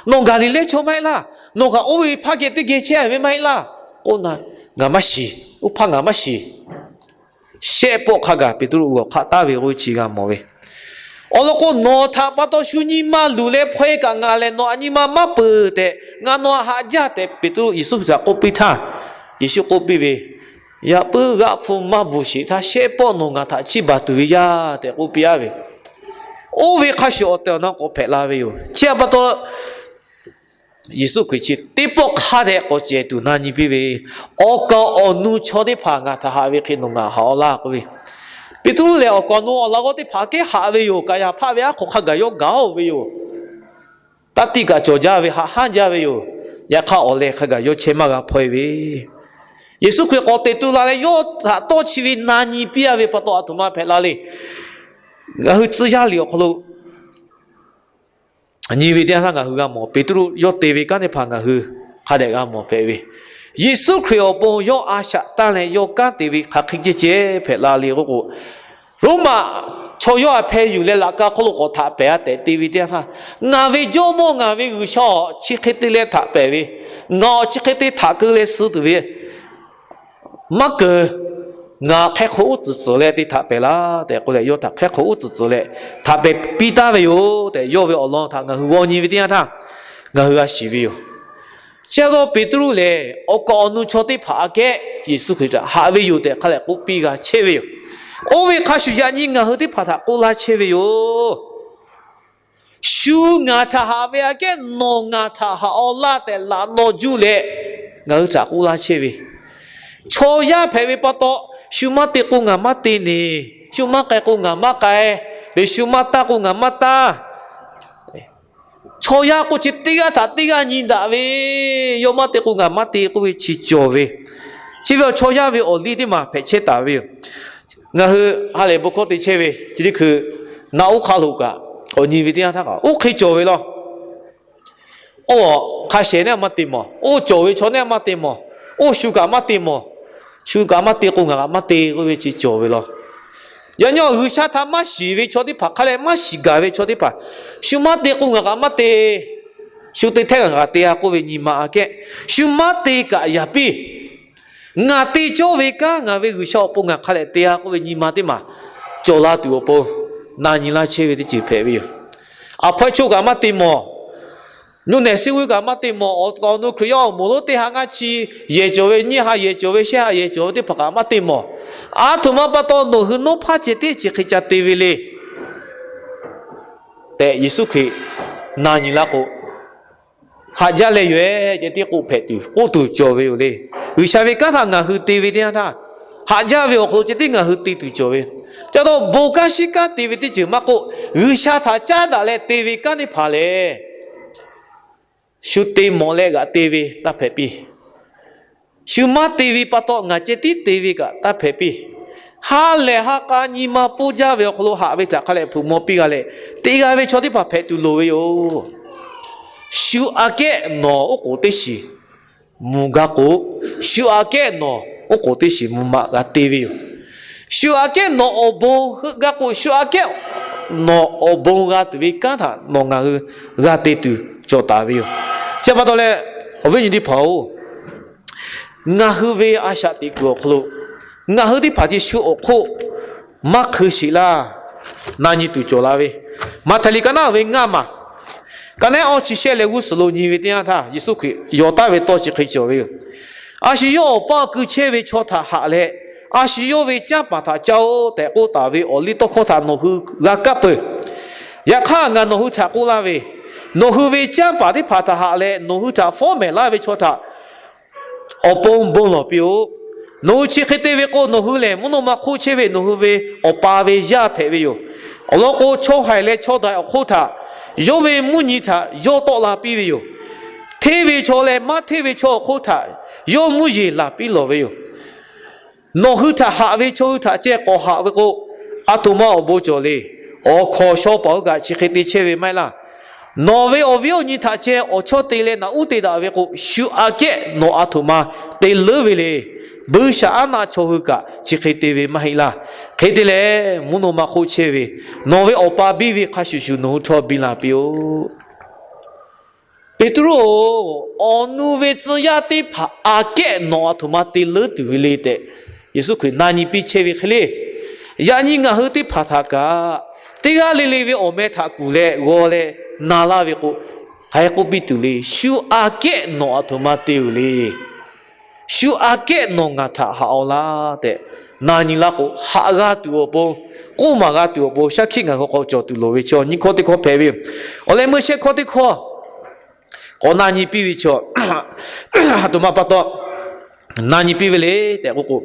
Nawˬ Gaˍliˍlehˇ chaw maˇ heˆ laˇ. Nawˬ kaꞈ oˇ ve hpaˇ geh teˇ geh chehˇ ve maˇ heˆ laˇ k'oˆ na, ngaˬ maˇ shiˍ. Oˇ hpaˇ ngaˬ maˇ shiˍ. Shehˆ pawˆ hk'a gaˬ Peˍtruˆ g'awˬ hk'aˆ taˍ ve k'oˆ ve chi g'a mawˬ ve. Awˬ lawn k'o, Nawˬ htaꞈ pa taw shu nyi ma luˬ leh hpaweh kaꞈ ngaˬ lehˬ nawˬ aꞈ nyi ma maˇ peuˬ tehꞈ, ngaˬ nawˬ aꞈ haꞈ jaˇ tehꞈ Peˍtruˆ Yeˍsuˆ Hkriꞈ htaꞈ k'oˆ piˇ htaˇ, Yeˍsuˆ k'oˆ piˇ ve, Yaꞈ puiˉ g'aˆ hpu maˇ bvuhˬ sheˍ htaˇ shehˆ pawˆ nawˬ ngaˬ htaꞈ chiˇ baˬ tuˬ ve yaˇ tehꞈ k'oˆ piˇ-a ve. Oˇ ve hk'a shuˍ awˬ tehˬ awˬ na k'awꞈ hpehꞈ la ve yoˬ. Chi pa taw Yeˍsuˆ Hkriꞈ chi teˇ pawˆ hk'a dehꞈ k'awꞈ cehˬ tuˬ na nyi piˇ ve, Awˬ kaˍ awˬ nu chaw teˇ hpaˍ ngaˬ htaꞈ haꞈ ve hk'e nawˬ ngaˬ haꞈ-aw laˇ k'oˆ ve. Peˍtruˆ lehˬ awˬ kaˍ awˬ nu awˬ laꞈ g'awˇ teˇ hpaˍ aꞈ kehˉ haꞈ ve yoˬ. Kaˍyaˍhpaˆ ve aˉ hk'aw hk'a gaˬ yawˇ gaˬ-oˬ ve yoˬ. Taˇ tiˆ kaꞈ cawˬ jaˇ ve, haꞈ hanˉ jaˇ ve yoˬ. Yaꞈ hk'aˇ awˬ leh hk'a gaˬ yawˇ chehˇ maˇ g'a hpaweh ve, Yeˍsuˆ Hkriꞈ k'awꞈ teꞈ tu la leh yawˇ htaꞈ tawˇ chi ve na nyi piˇ-a ve pa taw aˬ htoꞈ ma hpehꞈ la le. Ngaˬ hui tcuh yaˇ liꞈ awˬ hk'aw lo nyi ve teˇ yanˇ htaˇ ngaˬ hui g'a mawˬ, Peˍtruˆ yawˇ te ve kanˉ teˇ hpaˍ ngaˬ hui hk'a dehꞈ g'a mawˬ hpehꞈ ve, Yeˍsuˆ Hkriꞈ awˬ pon yawˇ a shaꞈ tanˇ leh yawˇ kanˉ te ve hk'aˬ hk'e ceh ceh hpehꞈ la le k'oˆ k'o, Roˉmaꞈ chaw yawˇ htaꞈ hpeh yuˬ leh laꞈ ka hk'oˆ lo k'awꞈ htaꞈ pehˍ-a tehꞈ te ve teˇ yanˇ htaˇ, Ngaˬ ve Jawˇmawˇ, ngaˬ ve G'uiˬsha-oˬ, chi hk'e te leh htaꞈ pehˍ ve, ngaˬ-oˬ, chi hk'e te htaꞈ keu leh suh tuˬ ve maˇ keunˍ. Ngaˬ hk'e hk'o uˉ tcuhˍ tcuhˍ leh te htaꞈ pehˍ laˇ tehꞈ k'oˆ leh, yawˇ htaꞈ hk'e hk'o uˉ tcuhˍ tcuhˍ leh htaꞈ pehˍ piˇ taˍ ve yoˬ tehꞈ yawˇ ve awˬ lawn htaꞈ ngaˬ hui g'aw nyi ve teˇ yanˇ htaˇ, ngaˬ hui g'a shiˍ ve yoˬ. Chi pa taw Peˍtruˆ lehˬ awˬ kaˍ awˬ nu chaw teˇ hpaˍ aꞈ kehˉ Yeˍsuˆ Hkriꞈ htaꞈ haꞈ ve yoˬ tehꞈ hk'a lehˬ k'oˆ piˇ g'a chehˇ ve yoˬ. Oˇ ve hk'a shuˍ yaꞈ nyi ngaˬ hui teˇ hpaˍ htaꞈ k'oˆ laˇ chehˇ ve yoˬ. Shu ngaˬ htaꞈ haꞈ ve aꞈ kehˉ nawˬ ngaˬ htaꞈ haꞈ-aw laˇ tehꞈ laꞈ naw juˇ leh ngaˬ hui htaꞈ k'oˆ laˇ chehˇ ve, chaw yaˇ hpehꞈ ve pa taw, shu maˇ te k'o ngaˬ maˇ te ne, shu maˇ k'ai k'o ngaˬ maˇ k'ai, leh shu maˇ taˇ k'o ngaˬ maˇ taˇ. Chaw yaˇ k'o chi teˇ g'aˇ htaꞈ teˇ g'aˇ nyi daꞈ ve, yawˇ maˇ te k'o ngaˬ maˇ te k'oˆ ve chi cawˬ ve, chi ve awˬ chaw yaˇ ve awˬ liˇ teˇ maˬ hpehꞈ chehˇ taˍ ve yoˬ. Ngaˬ hui ha lehˬ bon hkawˇ te chehˇ ve chi teˇ hkui naꞈ uˉ hk'a lo kaꞈ k'awꞈ nyi ve teˇ yanˇ htaˇ kaꞈ oˇ hk'e cawˬ ve law. Oˇ hk'a shehˍ neˉ maˇ te mawˬ, oˇ cawˬ ve chaw neˉ maˇ te mawˬ, oˇ shu kaꞈ maˇ te mawˬ, shu kaꞈ maˇ te k'o ngaˬ kaꞈ maˇ te k'oˆ ve chi cawˬ ve law. Yaꞈ nyi G'uiˬsha htaꞈ maˇ shiˍ ve chaw teˇ hpaˍ hk'a leh maˇ shiˍ gaˬ ve chaw teˇ hpaˍ, shu maˇ te k'o ngaˬ kaꞈ maˇ te, shu te hteˇ kaꞈ ngaˬ kaꞈ te-a k'oˆ ve nyi ma aꞈ kehˉ, shu maˇ te kaꞈ yaꞈ piˇ, ngaˬ te cawˇ ve kanˉ ngaˬ ve G'uiˬsha awˬ pon ngaˬ hk'a leh te-a k'oˆ ve nyi ma teˇ maˬ cawˬ la tuˬ awˬ pon na nyi laˇ chehˇ ve teˇ ceuˬ hpehꞈ ve yoˬ. Aˬ hpawehˇ choˇ kaꞈ maˇ te mawˬ, nuˇ nehˬ suh g'uiˇ kaꞈ maˇ te mawˬ, awˬ kaˍ awˬ nu Hkriꞈ yaˇ awˬ moˍ lonˉ teˇ ha ngaˇ chi yehˬ cawˬ ve, nyiˇ ha yehˬ cawˬ ve, shehˆ ha yehˬ cawˬ ve teˇ hpaˍ kaꞈ maˇ te mawˬ. Aˬ htoꞈ ma pa taw nawˬ hui nawˉ hpaˇ ceh teˇ chi hk'e ca te ve le tehꞈ Yeˍsuˆ Hkriꞈ na nyi laˇ k'o, haꞈ jaˇ leh yoˬ ehˉ ceh tiˉ k'oˆ hpehꞈ tuˬ k'oˆ tuˬ cawˬ ve yoˬ le. G'uiˬsha ve kanˉ htaꞈ ngaˬ hui te ve teˇ yanˇ htaˇ, haꞈ jaˇ ve awˬ hk'aw lo ceh tiˉ ngaˬ hui te tuˬ cawˬ ve. Ca taw bon kanˉ shiˉ kanˉ te ve teˇ ceuˬ maˇ k'oˆ, G'uiˬsha htaꞈ caˉ daꞈ leh te ve kanˉ teˇ hpaˍ lehˬ, shu te mawˬ leh g'aꞈ te ve taˇ hpehꞈ piˇ. Shu maˇ te ve pa taw ngaˬ ceh tiˉ te ve kaꞈ taˇ hpehꞈ piˇ. Ha lehˬ ha k'a nyi ma pfuhˇ jaˇ ve awˬ hk'aw lo haꞈ ve htaꞈ hk'a lehˬ hpeuꞈ maw piˇ g'a leh, te g'a ve chaw teˇ hpaˍ hpehꞈ tuˬ loˍ ve yoˬ. Shu aꞈ kehˉ nawˬ oˉ k'oˍ teˇ shiˍ mvuh gaˇ k'o, shu aꞈ kehˉ nawˬ oˉ k'oˍ teˇ shiˍ mvuh maꞈ g'a te ve yoˬ. Shu aꞈ kehˉ nawˬ awˬ bon heuˆ gaˇ k'o, shu aꞈ kehˉ nawˬ awˬ bon g'a tuˬ ve kanˉ htaꞈ nawˬ ngaˬ hui g'a te tuˬ cawˬ taˍ ve yoˬ. Chi pa taw leh, awˬ viˉ awˬ nyi teˇ hpaˍ-oˬ, ngaˬ hui ve a shaꞈ teꞈ kuiˬ awˬ hk'aw lo ngaˬ hui teˇ hpaˍ chi shu awˬ hk'oˆ maˇ hkui sheˍ laˇ, na nyi tuˬ cawˬ la ve, Maꞈhtehˍ liꞈ ka naˉ ve ngaˇ maˬ, ka naˉ awˇ chi shehˆ leh g'uˇ suhˍ lo nyi ve teˇ yanˇ htaˇ, Yeˍsuˆ Hkriꞈ yawˬ taˍ ve tawˇ chi hk'e cawˬ ve yoˬ. A shu yawˇ awˬ paˇ awˬ kui chehˇ ve chaw htaꞈ haꞈ leh, a shu yawˇ ve canˇ paˍ htaꞈ caˇ-oˆ tehꞈ k'oˆ taˍ ve awˬ liˇ tawˇ hkawˇ htaꞈ nawˬ hui g'a kaˇ peuˬ. Yaꞈ hk'aˇ, ngaˬ nawˬ hui htaꞈ k'oˆ laˇ ve, nawˬ hui ve canˇ paˍ teˇ hpaˍ htaꞈ haꞈ leh nawˬ hui htaꞈ fawˉ mehˍ laˇ ve chaw htaꞈ awˬ pon bon lawˬ piˇ-oˆ. Nawˬ hui chi hk'e te ve k'o, nawˬ hui lehˬ mvuhˇ naw ma hk'oˆ chehˇ ve nawˬ hui ve Awˬ pa ve yaˇ hpehꞈ ve yoˬ. Awˬ lawn k'o, chaw haiˬ leh chaw daiˬ awˬ hk'oˆ htaꞈ yawˇ ve mvuhˇ nyi htaꞈ yawˇ tawˆ la piˇ ve yoˬ. Hteˇ ve chaw leh maˇ hteˇ ve chaw awˬ hk'oˆ htaꞈ yawˇ mvuhˇ yeˬ laˬ piˇ lawˬ ve yoˬ. Nawˬ hui htaꞈ haꞈ ve chaw hui htaꞈ ceh k'awꞈ haꞈ ve k'o, a htoꞈ ma awˬ bon cawˬ le. Awˬ hkawnˍ shaw paˍ hui kaꞈ chi hk'e te chehˇ ve maˇ heˆ laˇ. Nawˬ ve awˬ viˉ awˬ nyi htaꞈ ceh awˬ chawˇ te leh naꞈ uˉ te daꞈ ve k'o, shu aꞈ kehˉ nawˬ a htoꞈ ma te leuˉ ve le. Buiˇshaˆaˉnaˆ chaw hui kaꞈ chi hk'e te ve maˇ heˆ laˇ. Hk'e te leh, mvuhˇ naw ma hk'oˆ chehˇ ve nawˬ ve Awˬ pa biˇ ve hk'a shuˍ shuˍ nawˬ hui htawˇ biˇ la piˇ-oˆ. Peˍtruˆ-oˬ, awˬ nu ve tcuh yaˇ teˇ hpaˍ aꞈ kehˉ nawˬ aˬ htoꞈ ma te leuˉ tuˬ ve le tehꞈ, Yeˍsuˆ Hkriꞈ na nyi piˇ chehˇ ve hk'e le. Yaꞈ nyi ngaˬ hui teˇ hpaˍ htaꞈ kaꞈ, teˇ g'aˇ le le ve awˬ meh htaꞈ kuˬ leh g'aw leh na laˇ ve k'o, hk'aˬ hk'e k'oˆ piˇ tuˬ le. Shu aꞈ kehˉ nawˬ aˬ htoꞈ ma te-oˬ le. Shu aꞈ kehˉ nawˬ ngaˬ htaꞈ haꞈ-aw laˇ tehꞈ na nyi laˇ k'o, haꞈ g'a tuˬ awˬ pon, k'oˆ maˍ g'a tuˬ awˬ pon shaˉ hkiˆ ngaˬ hui hk'aw cawˬ tuˬ loˍ ve chaw nyiˇ hkawˇ teˇ hkawˇ hpehꞈ ve yoˬ. Awˬ leh meuˇ shehˆ hkawˇ teˇ hkawˇ k'awꞈ na nyi piˇ ve chaw, aˬ htoꞈ ma pa taw na nyi piˇ ve le tehꞈ k'oˆ k'o,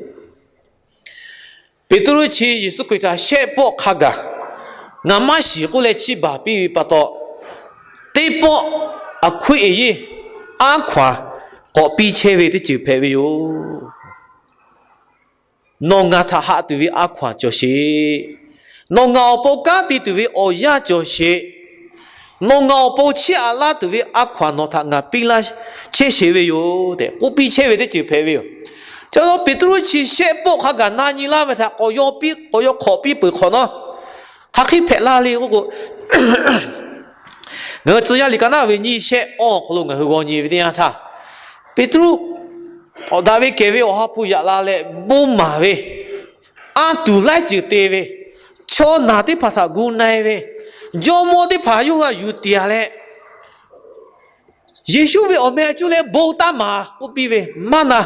Peˍtruˆ chi Yeˍsuˆ Hkriꞈ htaꞈ shehˆ pawˆ hk'a gaˬ ngaˬ maˇ shiˍ k'oˆ leh chiˇ baˬ piˇ ve pa taw, teˇ pawˆ aˬ hkoeˆ eˍ yeˇ aˉ hkaw-anˬ k'awꞈ piˇ chehˇ ve teˇ ceuˬ hpehꞈ ve yoˬ. Nawˬ ngaˬ htaꞈ haꞈ tuˬ ve aˉ hkaw-anˬ cawˬ sheˍ. Nawˬ ngaˬ awˬ pon kanˉ te tuˬ ve awˬ yanˇ cawˬ sheˍ. Nawˬ ngaˬ awˬ pon chiˇ aꞈ laˇ tuˬ ve aˉ hkaw-anˬ nawˬ htaꞈ ngaˬ piˇ laˇ chehˇ sheˍ ve yoˬ tehꞈ k'oˆ piˇ chehˇ ve teˇ ceuˬ hpehꞈ ve yoˬ. Chi pa taw Peˍtruˆ chi shehˆ pawˆ hk'a gaˬ na nyi laˇ ve htaꞈ k'awꞈ yaw piˇ, k'awꞈ yaw hk'awꞈ piˇ peuˬ hk'awꞈ nawˉ, hk'aˬ hk'e hpehꞈ la le k'oˆ k'o, ngaˬ hui tcuh yaˇ liꞈ ka naˉ ve nyiˇ shehˆ awˇ awˬ hk'aw lo ngaˬ hui g'aw nyi ve teˇ yanˇ htaˇ, Peˍtruˆ k'awꞈ daꞈ ve kehˬ ve awˬ ha hpu yaꞈ la leh bon maˍ ve, anˇ tuˬ laiˉ ceuˬ te ve, chaw naˬ teˇ hpaˍ htaꞈ gu na-e ve, jawˇmawˇ teˇ hpaˍ yawˇ g'a yuˬ tiˍ-a leh, Yeˍsuˆ ve awˬ meh a cuˇ leh bon taˇ maˍ k'oˆ piˇ ve maˇ na,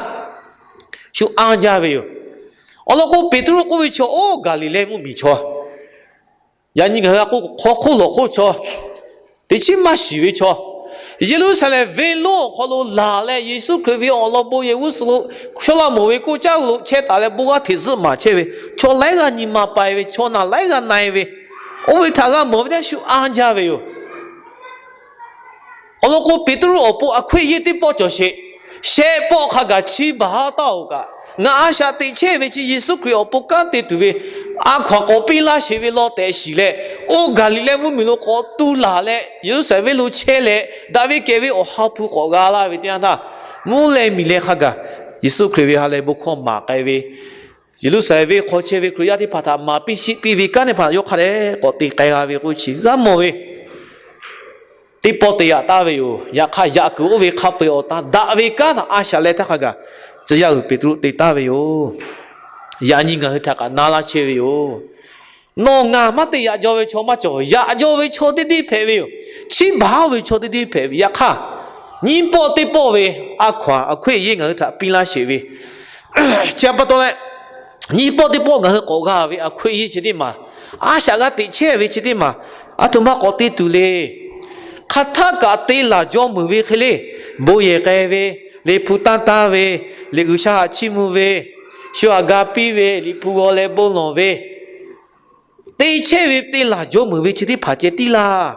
shu anˇ jaˇ ve yoˬ. Awˬ lawn k'o, Peˍtruˆ k'oˆ ve chaw, oˇ Gaˍliˍlehˇ mvuhˇmiˬ chaw, yaꞈ nyi ngaˬ hui a k'oˆ hk'aw hk'oˆ lawˬ hk'oˆ chaw, teꞈ chiˉ maˇ shiˍ ve chaw, Yeˍruˆsaˍlehnˍ venˇ lonˉ awˬ hk'aw lo laˬ leh Yeˍsuˆ Hkriꞈ ve awˬ lawn bon yehˬ g'uˇ suhˍ lo, Sawˉlaꞈmonˍ ve koˇ caˉ g'uˇ lo chehˇ taˍ leh bon g'aˇ hteꞈ zuhˆ maˍ chehˇ ve chaw laiˉ g'aˇ nyi ma pai ve, chaw naˬ laiˉ g'aˇ na-e ve, oˇ ve htaꞈ g'a mawˬ ve teˇ yanˇ shu anˇ jaˇ ve yoˬ. Awˬ lawn k'o, Peˍtruˆ awˬ pon aˬ hkoeˆ yeˇ teˇ pawˆ cawˬ sheˍ. Shehˆ pawˆ hk'a gaˬ chiˇ baˬ-a taˇ-oˬ kaꞈ, ngaˬ a shaꞈ teꞈ chehˇ ve chi Yeˍsuˆ Hkriꞈ awˬ pon kanˉ te tuˬ ve aˉ hkaw-anˬ k'awꞈ piˇ laˇ sheˍ ve law tehꞈ shiˍ leh, oˇ Gaˍliˍlehˇ mvuhˇmiˬ lo k'awꞈ tu laˬ leh Yeˍruˆsaˍlehnˍ venˇ lo chehˇ leh, daꞈ ve kehˬ ve awˬ ha hpu k'awꞈ g'a laˇ ve teˇ yanˇ htaˇ, mvuhˇ leh miˬ leh hk'a gaˬ Yeˍsuˆ Hkriꞈ ve ha lehˬ bon hkawˇ maˍ k'ai ve, Yeˍruˆsaˍlehnˍ venˇ hk'aw chehˇ ve Hkriꞈ yaˇ teˇ hpaˍ htaꞈ maˍ piˇ shiˆ piˇ ve kanˉ teˇ hpaˍ yawˇ hk'a dehꞈ k'awꞈ te k'ai g'a ve k'oˆ chi g'a mawˬ ve. Teˇ pawˆ te yaꞈ taˍ ve yoˬ. Yaꞈ hk'aˇ, yaꞈ kuiˬ oˇ ve hk'a peu-eˬ awˬ tan daꞈ ve kanˉ htaꞈ a shaꞈ leh htaˇ hk'a gaˬ, tcuh yaˇ uiˍ Peˍtruˆ te taˍ ve yoˬ. Yaꞈ nyi ngaˬ hui htaꞈ kaꞈ na laˇ chehˇ ve yoˬ. Nawˬ ngaˬ maˇ te yaꞈ jaw ve chaw maˇ cawˬ. Yaꞈ jaw ve chaw teˇ deˇ hpehꞈ ve yoˬ. Chiˇ baˬ-oˬ ve chaw teˇ deˇ hpehꞈ ve. Yaꞈ hk'aˇ, nyiˇ pawˆ teˇ pawˆ ve a hkaw-anˬ aˬ hkoeˆ yeˇ ngaˬ hui htaꞈ piˇ laˇ sheˍ ve chi pa taw leh, nyiˇ pawˆ teˇ pawˆ ngaˬ hui k'awꞈ g'a ve aˬ hkoeˆ yeˇ chi teˇ maˬ, a shaꞈ g'a teꞈ chehˇ ve chi teˇ maˬ, aˬ htoꞈ ma k'awꞈ te tuˬ le. Hk'aˬ htaˆ kaꞈ te laˬ jaw meuˍ ve hk'e le, bon yehˬ k'ai ve, Liꞈ hpu tanˇ tanˇ ve, Liꞈ G'uiˬsha htaꞈ chiˇ mvuh ve, shu htaꞈ ga piˇ ve, Liꞈ hpu g'aw leh bon lawˬ ve, te chehˇ ve te laˬ jaw meuˍ ve chi teˇ hpaˍ ceh tiˉ laˇ.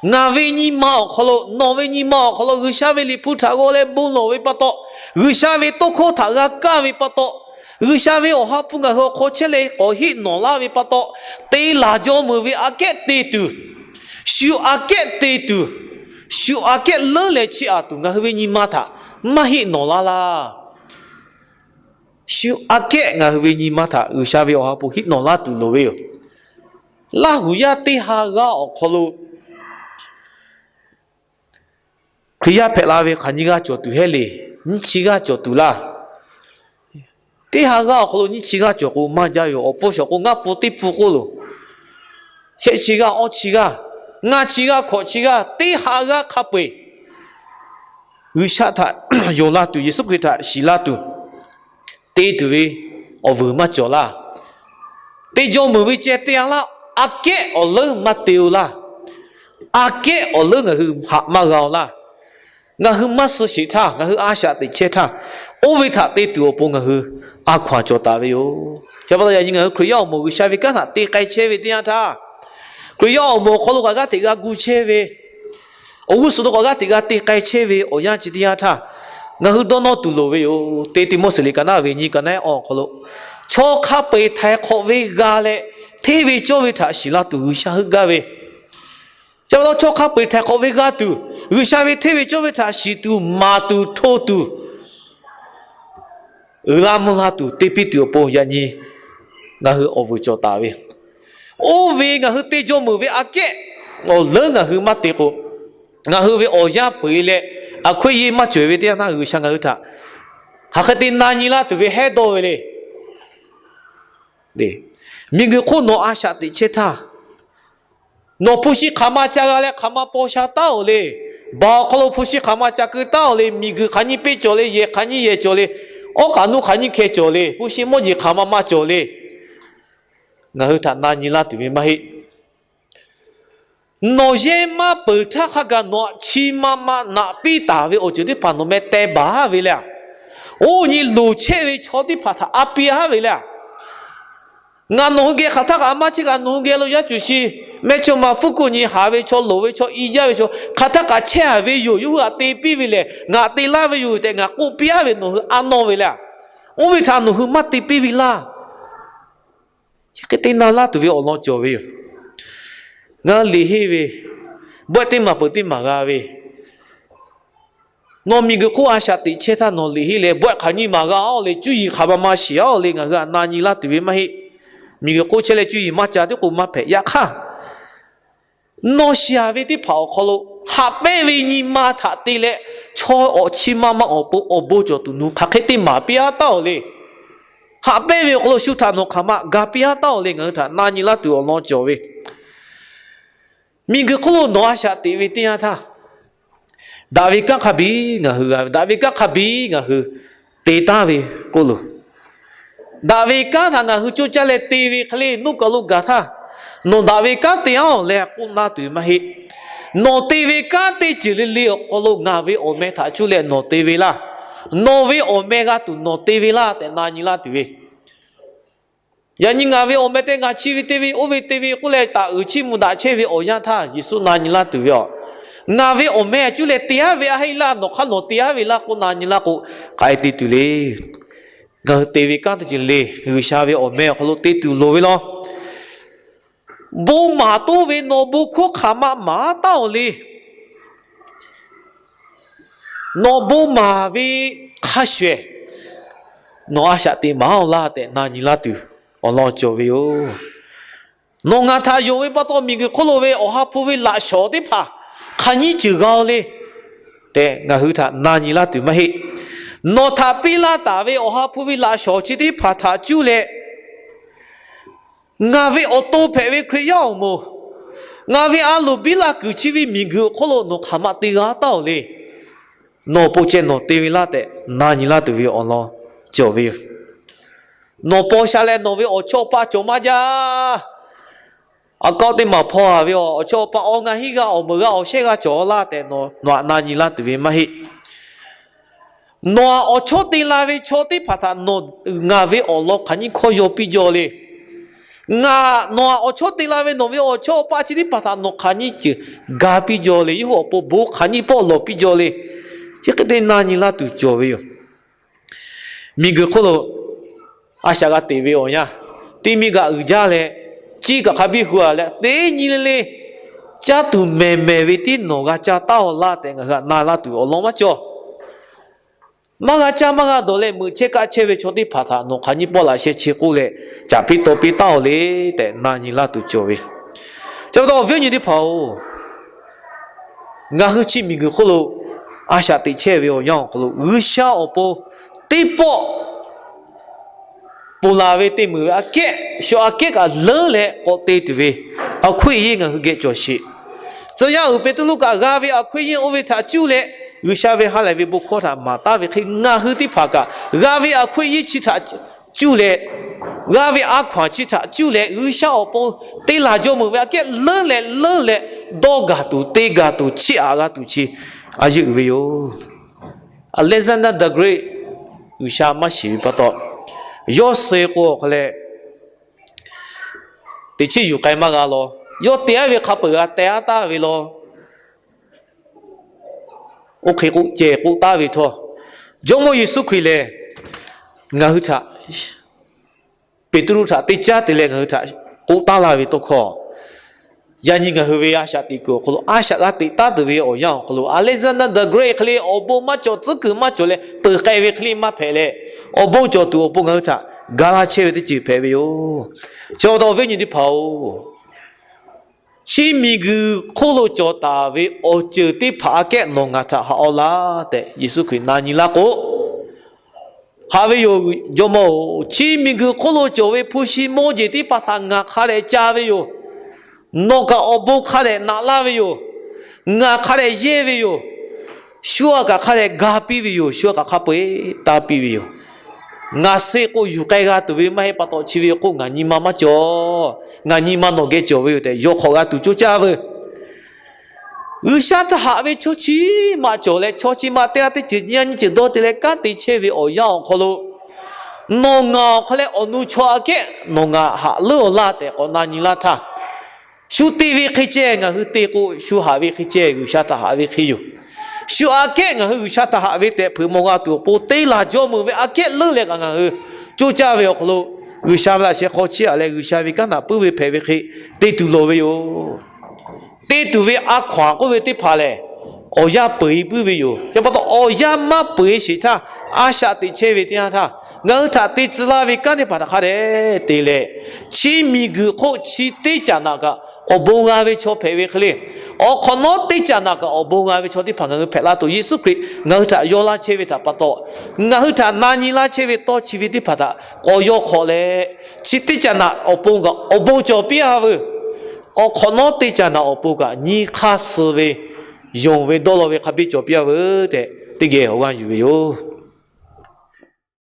Ngaˬ ve nyi ma awˬ hk'aw lo, nawˬ ve nyi ma awˬ hk'aw lo G'uiˬsha ve Liꞈ hpu htaꞈ g'aw leh bon lawˬ ve pa taw, G'uiˬsha ve tawˇ hkawˇ htaꞈ g'a kaˇ ve pa taw, G'uiˬsha ve Awˬ ha hpu ngaˬ hui awˬ hk'aw chehˇ leh k'awꞈ heˆ nawˬ laˇ ve pa taw, te laˬ jaw meuˍ ve aꞈ kehˉ te tuˬ, shu aꞈ kehˉ te tuˬ, shu aꞈ kehˉ leuˉ leh chiˇ aꞈ tuˬ ngaˬ hui ve nyi ma htaꞈ maˇ heˆ nawˬ laˇ laˇ. Shu aꞈ kehˉ ngaˬ hui ve nyi ma htaꞈ G'uiˬsha ve Awˬ ha hpu heˆ nawˬ laˇ tuˬ loˍ ve yoˬ. Laˇ huˍ yaˇ teˇ ha g'aˇ awˬ hk'aw lo Hkriꞈ yaˇ hpehꞈ la ve hk'aˬ nyiˇ g'aˇ cawˬ tuˬ heˆ le. Nyiˇ chi g'aˇ cawˬ tuˬ laˇ. Teˇ ha g'aˇ awˬ hk'aw lo nyiˇ chi g'aˇ cawˬ k'o maˇ jaˇ ve yoˬ. Awˬ pfuhˇ shawˍ k'o ngaˇ pfuhˇ teˇ pfuhˇ k'oˆ loˬ. Shehˆ chi g'aˇ, awˇ chi g'aˇ, ngaˇ chi g'aˇ, hkawꞈ chi g'aˇ, teˇ ha g'aˇ hk'a peu-eˬ G'uiˬsha htaꞈ yonˍ la tuˬ, Yeˍsuˆ Hkriꞈ htaꞈ shiˍ la tuˬ, te tuˬ ve awˬ vuiˬ maˇ cawˬ laˇ. Te jaw meuˍ ve ceh te-a laˇ. Aꞈ kehˉ awˬ leuˉ maˇ te-o laˇ. Aꞈ kehˉ awˬ leuˉ ngaˬ hui haꞈ maˇ g'a-o laˇ. Ngaˬ hui maˇ suh sheˍ htaˇ, ngaˬ hui a shaꞈ teꞈ chehˇ htaˇ, oˇ ve htaꞈ te tuˬ awˬ pon ngaˬ hui a hkaw-anˬ cawˬ taˍ ve yoˬ. Chi pa taw yaꞈ nyi ngaˬ hui Hkriꞈ yaˇ awˬ moˍ G'uiˬsha ve kanˉ htaꞈ te k'ai chehˇ ve teˇ yanˇ htaˇ, Hkriꞈ yaˇ awˬ moˍ awˬ hk'aw lo kaꞈ g'aˇ hteꞈ g'a gu chehˇ ve, awˬ g'uˇ suhˍ lo kaꞈ g'aˇ hteꞈ g'a te k'ai chehˇ ve awˬ yanˇ chi teˇ yanˇ htaˇ, ngaˬ hui dawˇ nawˇ tuˬ loˍ ve yoˬ. Teˇ Tiˆmoˉseˍ liꞈ ka naˉ ve nyiˇ ka naˉ awˬ hk'aw lo, chaw hk'a peu-eˬ htaiˍ hk'awꞈ ve g'a leh, hteˇ ve cawˇ ve htaꞈ shiˍ la tuˬ G'uiˬsha heuˆ gaˇ ve, chi pa taw chaw hk'a peu-eˬ htaiˍ hk'awꞈ ve g'a tuˬ, G'uiˬsha ve hteˇ ve cawˇ ve htaꞈ shiˍ tuˬ, maˍ tuˬ, hto tuˬ, uiˍ la mvuh la tuˬ te piˇ tuˬ awˬ pon yaꞈ nyi ngaˬ hui awˬ vuiˬ cawˬ taˍ ve, oˇ ve ngaˬ hui te jaw meuˍ ve aꞈ kehˉ awˬ leuˉ ngaˬ hui maˇ te k'o, ngaˬ hui ve awˬ yanˇ peu-eˬ leh aꞈ hkawehˇ yeˇ maˇ cawˬ-e ve teˇ yanˇ htaˇ G'uiˬsha ngaˬ hui htaꞈ hk'aˬ hk'e te na nyi laˇ tuˬ ve hehˉ dawˇ ve le. Miˬguiˬ hk'oˆ nawˬ a shaꞈ teꞈ chehˇ htaˇ, nawˬ hpu shi hk'aˬ ma ca g'a leh hk'aˬ ma paw sha taˉ-oˬ le. Baˬ awˬ hk'aw lo hpu shi hk'aˬ ma ca keu taˉ-oˬ le. Miˬguiˬ hk'aˬ nyi peˇ cawˬ le. Yehˬ hk'aˬ nyi yehˬ cawˬ le. Awˉ k'aꞈ nuˇ hk'aˬ nyi hkeh cawˬ le. Hpu shi mawˇ jeˬ hk'aˬ ma maˇ cawˬ le. Ngaˬ hui htaꞈ na nyi laˇ tuˬ ve maˇ heˆ. Nawˬ yehˇ maˇ peuˬ htaˇ hk'a gaˬ nawˬ aꞈ chi ma ma naꞈ piˇ taˍ ve awˬ ceuˬ teˇ hpaˍ nawˬ meh teh baˬ-a ve le. Oˇ nyi loˍ chehˇ ve chaw teˇ hpaˍ htaꞈ a piˇ-a ve le. Ngaˬ nawˬ hui geh hk'aˬ htaˇ kaꞈ maˇ chehˇ kaꞈ nawˬ hui geh lo yaˇ cuˬ shi mehˇchawˇma hpfuhˇ kuˆ nyi haˍ ve chaw, loˍ ve chaw, i jaˇ ve chaw, hk'aˬ htaˇ kaꞈ chehˇ-a ve yoˬ. Yawˇ hui htaꞈ te piˇ ve lehˬ, ngaˬ te laˇ ve yoˬ tehꞈ ngaˬ k'oˆ piˇ-a ve nawˬ hui a nawˇ ve le. Oˇ ve htaꞈ nawˬ hui maˇ te piˇ ve laˇ. Chi hk'e te na laˇ tuˬ ve awˬ lawn cawˬ ve yoˬ. Ngaˬ liꞈ henˇ ve, bawehˆ teˇ maˬ peuˬ teˇ maˬ g'a ve, nawˬ miˬguiˬ hk'oˆ a shaꞈ teꞈ chehˇ htaˇ nawˬ liꞈ henˇ leh bawehˆ hk'aˬ nyi maˍ g'a-oˬ le, cuˇ yiˍ hk'aˬ ma ma shiˍ-a-oˬ le, ngaˬ hui htaꞈ na nyi laˇ tuˬ ve maˇ heˆ. Miˬguiˬ hk'oˆ chehˇ leh cuˇ yiˍ maˇ ca tiˉ k'o maˇ hpehꞈ. Yaꞈ hk'aˇ, nawˬ shiˍ-a ve teˇ hpaˍ awˬ hk'aw lo haꞈ pehnˇ ve nyi ma htaꞈ te leh, chaw awˬ chi ma ma awˬ pon awˬ bon cawˬ tuˬ nawˬ hk'aˬ hk'e te maˍ piˇ-a taˉ-oˬ le. Haꞈ pehnˇ ve awˬ hk'aw lo shu htaꞈ nawˬ hk'aˬ ma ga piˇ-a taˉ-oˬ le, ngaˬ hui htaꞈ na nyi laˇ tuˬ awˬ lawn cawˬ ve, miˬguiˬ hk'oˆ lo nawˬ a shaꞈ teꞈ ve teˇ yanˇ htaˇ, daꞈ ve kanˉ hk'a biˇ ngaˬ hui g'a ve, daꞈ ve kanˉ hk'a biˇ ngaˬ hui te taˍ ve k'oˆ loˬ. Daꞈ ve kanˉ htaꞈ ngaˬ hui coˇ caˇ leh te ve hk'e le, nuˇ kaˬ lo gaˬ htaˇ, nawˬ daꞈ ve kanˉ te-a-oˬ leh k'oˆ laˇ tuˬ ve maˇ heˆ. Nawˬ te ve kanˉ teˇ ceuˬ le le awˬ hk'aw lo ngaˬ ve awˬ meh htaꞈ cuˇ leh nawˬ te ve laˇ. Nawˬ ve awˬ meh g'a tuˬ nawˬ te ve laˇ tehꞈ na nyi laˇ tuˬ ve, yaꞈ nyi ngaˬ ve awˬ meh te ngaˬ chi ve te ve, oˇ ve te ve k'oˆ leh taꞈ uiˍ chiˇ mvuh daꞈ chehˇ ve awˬ yanˇ htaˇ Yeˍsuˆ na nyi laˇ tuˬ ve, aˬ, ngaˬ ve awˬ meh cuˇ leh te-a ve a heˆ laˇ, nawˬ hk'aˇ nawˬ te-a ve laˇ k'oˆ na nyi laˇ k'o, k'ai te tuˬ le. Ngaˬ hui te ve kanˉ teˇ ceuˬ le, G'uiˬsha ve awˬ meh awˬ hk'aw lo te tuˬ loˍ ve law. Bon maˍ toˇ ve nawˬ bon hkawˇ hk'aˬ ma maˍ-a taˉ-oˬ le. Nawˬ bon maˍ ve hk'a shuˍ-ehˍ, nawˬ a shaꞈ teꞈ maˍ-a-oˬ laˇ tehꞈ na nyi laˇ tuˬ awˬ lawn cawˬ ve yoˬ. Nawˬ ngaˬ htaꞈ yonˍ ve pa taw, miˬguiˬ hk'oˆ lo ve Awˬ ha hpu ve laꞈ shawˍ teˇ hpaˍ hk'aˬ nyiˇ ceuˬ g'a-oˬ le tehꞈ ngaˬ hui htaꞈ na nyi laˇ tuˬ maˇ heˆ. Nawˬ htaꞈ piˇ laˇ taˍ ve Awˬ ha hpu ve laꞈ shawˍ chi teˇ hpaˍ htaꞈ cuˇ leh, ngaˬ ve awˬ to hpehꞈ ve Hkriꞈ yaˇ awˬ moˍ, ngaˬ ve a loˍ biˇ la kuiˬ chi ve miˬguiˬ awˬ hk'oˆ lo nawˬ hk'aˬ ma te g'a taˉ-oˬ le. Nawˬ awˬ pon ceh nawˬ te ve laˇ tehꞈ na nyi laˇ tuˬ ve awˬ lawn cawˬ ve yoˬ. Nawˬ paw sha leh nawˬ ve awˬ chawˇ paˆ cawˬ maˇ jaˇ. A kaoˆ teˇ maˬ hpaw haˍ ve awˬ chawˇ awˬ paˆ, awˬ ngaˬ hiˉ g'a awˬ meuˍ g'a awˬ shehˇ g'a cawˬ laˇ tehꞈ nawˬ htaꞈ na nyi laˇ tuˬ ve maˇ heˆ. Nawˬ htaꞈ awˬ chawˇ te la ve chaw teˇ hpaˍ htaꞈ nawˬ ngaˬ ve awˬ lawn hk'aˬ nyiˇ hkawˇ yaw piˇ jaw le. Ngaˬ nawˬ htaꞈ awˬ chawˇ te la ve nawˬ ve awˬ chawˇ awˬ paˆ chi teˇ hpaˍ htaꞈ nawˬ hk'aˬ nyiˇ ceuˬ ga piˇ jaw le. Yawˇ hui awˬ pon bon hk'aˬ nyiˇ pawˆ lawˬ piˇ jaw le. Chi hk'e te na nyi laˇ tuˬ cawˬ ve yoˬ. Miˬguiˬ hk'oˆ lo a shaꞈ g'a teꞈ ve awˬ yanˇ, teˇ miˇ g'aꞈ uiˍ jaˇ leh, ciˉ kaꞈ hk'a biˇ hu a leh teˇ nyi le le, caˇ tuˬ mehˬ mehˬ ve tiˉ nawˬ g'a caˇ taˉ-oˬ laˇ tehꞈ ngaˬ hui htaꞈ na laˇ tuˬ awˬ lawn maˇ cawˬ. Maˇ g'a caˇ maˇ g'a dawˬ leh meuꞈ chehˇ kaˆ chehˇ ve chaw teˇ hpaˍ htaꞈ nawˬ hk'aˬ nyiˇ pawˆ laꞈ sheh chi k'oˆ leh caꞈ piˇ taw piˇ taˉ-oˬ le tehꞈ na nyi laˇ tuˬ cawˬ ve. Chi pa taw awˬ viˉ awˬ nyi teˇ hpaˍ-oˬ, ngaˬ hui chi miˬguiˬ hk'oˆ lo a shaꞈ teꞈ chehˇ ve awˬ yanˇ awˬ hk'aw lo G'uiˬsha awˬ pon teˇ pawˆ ponˬ laˬ ve teˇ meunˍ ve aꞈ kehˉ shu aꞈ kehˉ kaꞈ leuˉ leh k'awꞈ te tuˬ ve awˬ hkuiˉ yeˇ ngaˬ hui geh cawˬ sheˍ. Tcuh yaˇ uiˍ Peˍtruˆ kaꞈ g'a ve awˬ hkuiˉ yeˇ oˇ ve htaꞈ cuˇ leh G'uiˬsha ve ha lehˬ ve bon hkawˇ htaꞈ maˍ taˉ ve hk'e, ngaˬ hui teˇ hpaˍ kaꞈ g'a ve awˬ hkuiˉ yeˇ chi htaꞈ cuˇ leh, g'a ve a hkaw-anˬ chi htaꞈ cuˇ leh G'uiˬsha awˬ pon te laˬ jaw meuˍ ve aꞈ kehˉ leuˉ leh leuˉ leh dawˇ gaˬ tuˬ te gaˬ tuˬ chiˇ aꞈ g'a tuˬ chi a yeˇ uiˍ ve yoˬ. Alexander the Great G'uiˬsha maˇ shiˍ ve pa taw, yawˇ suh k'o awˬ hk'aw leh teꞈ chiˉ yuˬ k'ai maˇ g'a law. Yawˇ te aˉ ve hk'a peuˬ g'a teh aˉ taˍ ve law. Oˇ hk'e k'oˆ ceh k'oˆ taˍ ve htawˇ, Jawˇmawˇ Yeˍsuˆ Hkriꞈ lehˬ ngaˬ hui htaꞈ, Peˍtruˆ htaꞈ teˇ caˉ te leh ngaˬ hui htaꞈ k'oˆ taˉ laˇ ve tawˇ hkawˇ, yaꞈ nyi ngaˬ hui ve a shaꞈ teꞈ kuiˬ awˬ hk'aw lo a shaꞈ g'a teꞈ taˉ tuˬ ve awˬ yanˇ awˬ hk'aw lo Alexander the Great hk'e le awˬ bon maˇ cawˬ, tcuhˉ kuiˬ maˇ cawˬ leh peuˬ k'ai ve hk'e le maˇ hpehꞈ leh, awˬ bon cawˬ tuˬ awˬ pon ngaˬ hui htaꞈ ga laˇ chehˇ ve teˇ ceuˬ hpehꞈ ve yoˬ. Chi pa taw awˬ viˉ awˬ nyi teˇ hpaˍ-oˬ, chi miˬguiˬ hk'oˆ lo cawˬ taˍ ve awˬ ceuˬ teˇ hpaˍ aꞈ kehˉ nawˬ ngaˬ htaꞈ haꞈ-aw laˇ tehꞈ Yeˍsuˆ Hkriꞈ na nyi laˇ k'o, haꞈ ve yoˬ. Jawˇmawˇ-oˬ, chi miˬguiˬ hk'oˆ lo cawˬ ve hpu shi mawˇ jeˬ teˇ hpaˍ htaꞈ ngaˬ hk'a dehꞈ ca ve yoˬ. Nawˬ kaꞈ awˬ bon hk'a dehꞈ naꞈ laˇ ve yoˬ. Ngaˬ hk'a dehꞈ yehˇ ve yoˬ. Shu aꞈ kaꞈ hk'a dehꞈ ga piˇ ve yoˬ. Shu aꞈ kaꞈ hk'a peu-eˬ taˇ piˇ ve yoˬ. Ngaˬ suh k'o yuˬ k'ai g'a tuˬ ve maˇ heˆ pa taw, chi ve k'o ngaˬ nyi ma maˇ cawˬ. Ngaˬ nyi ma nawˬ geh cawˬ ve yoˬ tehꞈ yawˇ hk'awꞈ g'a tuˬ coˇ caˇ veuˬ. G'uiˬsha htaꞈ haꞈ ve chaw chi maˇ cawˬ leh, chaw chi maˇ teˇ g'aˇ teˇ ceuˬ nyi nyi ceuˬ dawˇ te leh kanˉ te chehˇ ve awˬ yanˇ awˬ hk'aw lo, nawˬ ngaˬ awˬ hk'aw leh awˬ nu chaw aꞈ kehˉ nawˬ ngaˬ haꞈ leuˉ-aw laˇ tehꞈ k'awꞈ na nyi laˇ htaˇ, shu te ve hk'e ceh ngaˬ hui te k'o, shu haꞈ ve hk'e ceh G'uiˬsha htaꞈ haꞈ ve hk'e yoˬ. Shu aꞈ kehˉ ngaˬ hui G'uiˬsha htaꞈ haꞈ ve tehꞈ hpeuꞈ maw g'a tuˬ awˬ pon te laˬ jaw meuˍ ve aꞈ kehˉ leuˉ leh kaꞈ ngaˬ hui coˇ caˇ ve awˬ hk'aw lo, G'uiˬsha ve laꞈ sheh hk'aw chiˇ aꞈ leh G'uiˬsha ve kanˉ htaꞈ puiˉ ve hpehꞈ ve hk'e te tuˬ loˍ ve yoˬ. Te tuˬ ve a hkaw-anˬ k'oˆ ve teˇ hpaˍ lehˬ, awˬ yanˇ peuˬ-e puiˉ ve yoˬ. Chi pa taw awˬ yanˇ maˇ peuˬ-e sheˍ htaˇ, a shaꞈ teꞈ chehˇ ve teˇ yanˇ htaˇ ngaˬ hui htaꞈ te tcuh laˇ ve kanˉ teˇ hpaˍ htaꞈ hk'a dehꞈ te leh, chi miˬguiˬ hk'oˆ chi teˇ caꞈ naꞈ kaꞈ awˬ bon g'a ve chaw hpehꞈ ve hk'e le, awˬ hk'awꞈ nawˉ teˇ caꞈ naꞈ kaꞈ awˬ bon g'a ve chaw teˇ hpaˍ ngaˬ hui hpehꞈ la tuˬ Yeˍsuˆ Hkriꞈ ngaˬ hui htaꞈ yaw laˇ chehˇ ve htaꞈ pa taw, ngaˬ hui htaꞈ na nyi laˇ chehˇ ve tawˇ chi ve teˇ hpaˍ htaꞈ k'awꞈ yaw hk'awꞈ leh, chi teˇ caꞈ naꞈ awˬ pon kaꞈ awˬ bon cawˬ piˇ-a veuˬ. Awˬ hk'awꞈ nawˉ teˇ caꞈ naꞈ awˬ pon kaꞈ nyi hk'aˇ suh ve, yonˍ ve dawˇ law ve hk'a biˇ cawˬ piˇ-a veuˬ tehꞈ teˇ geh awˬ g'aˇ yuˬ ve yoˬ.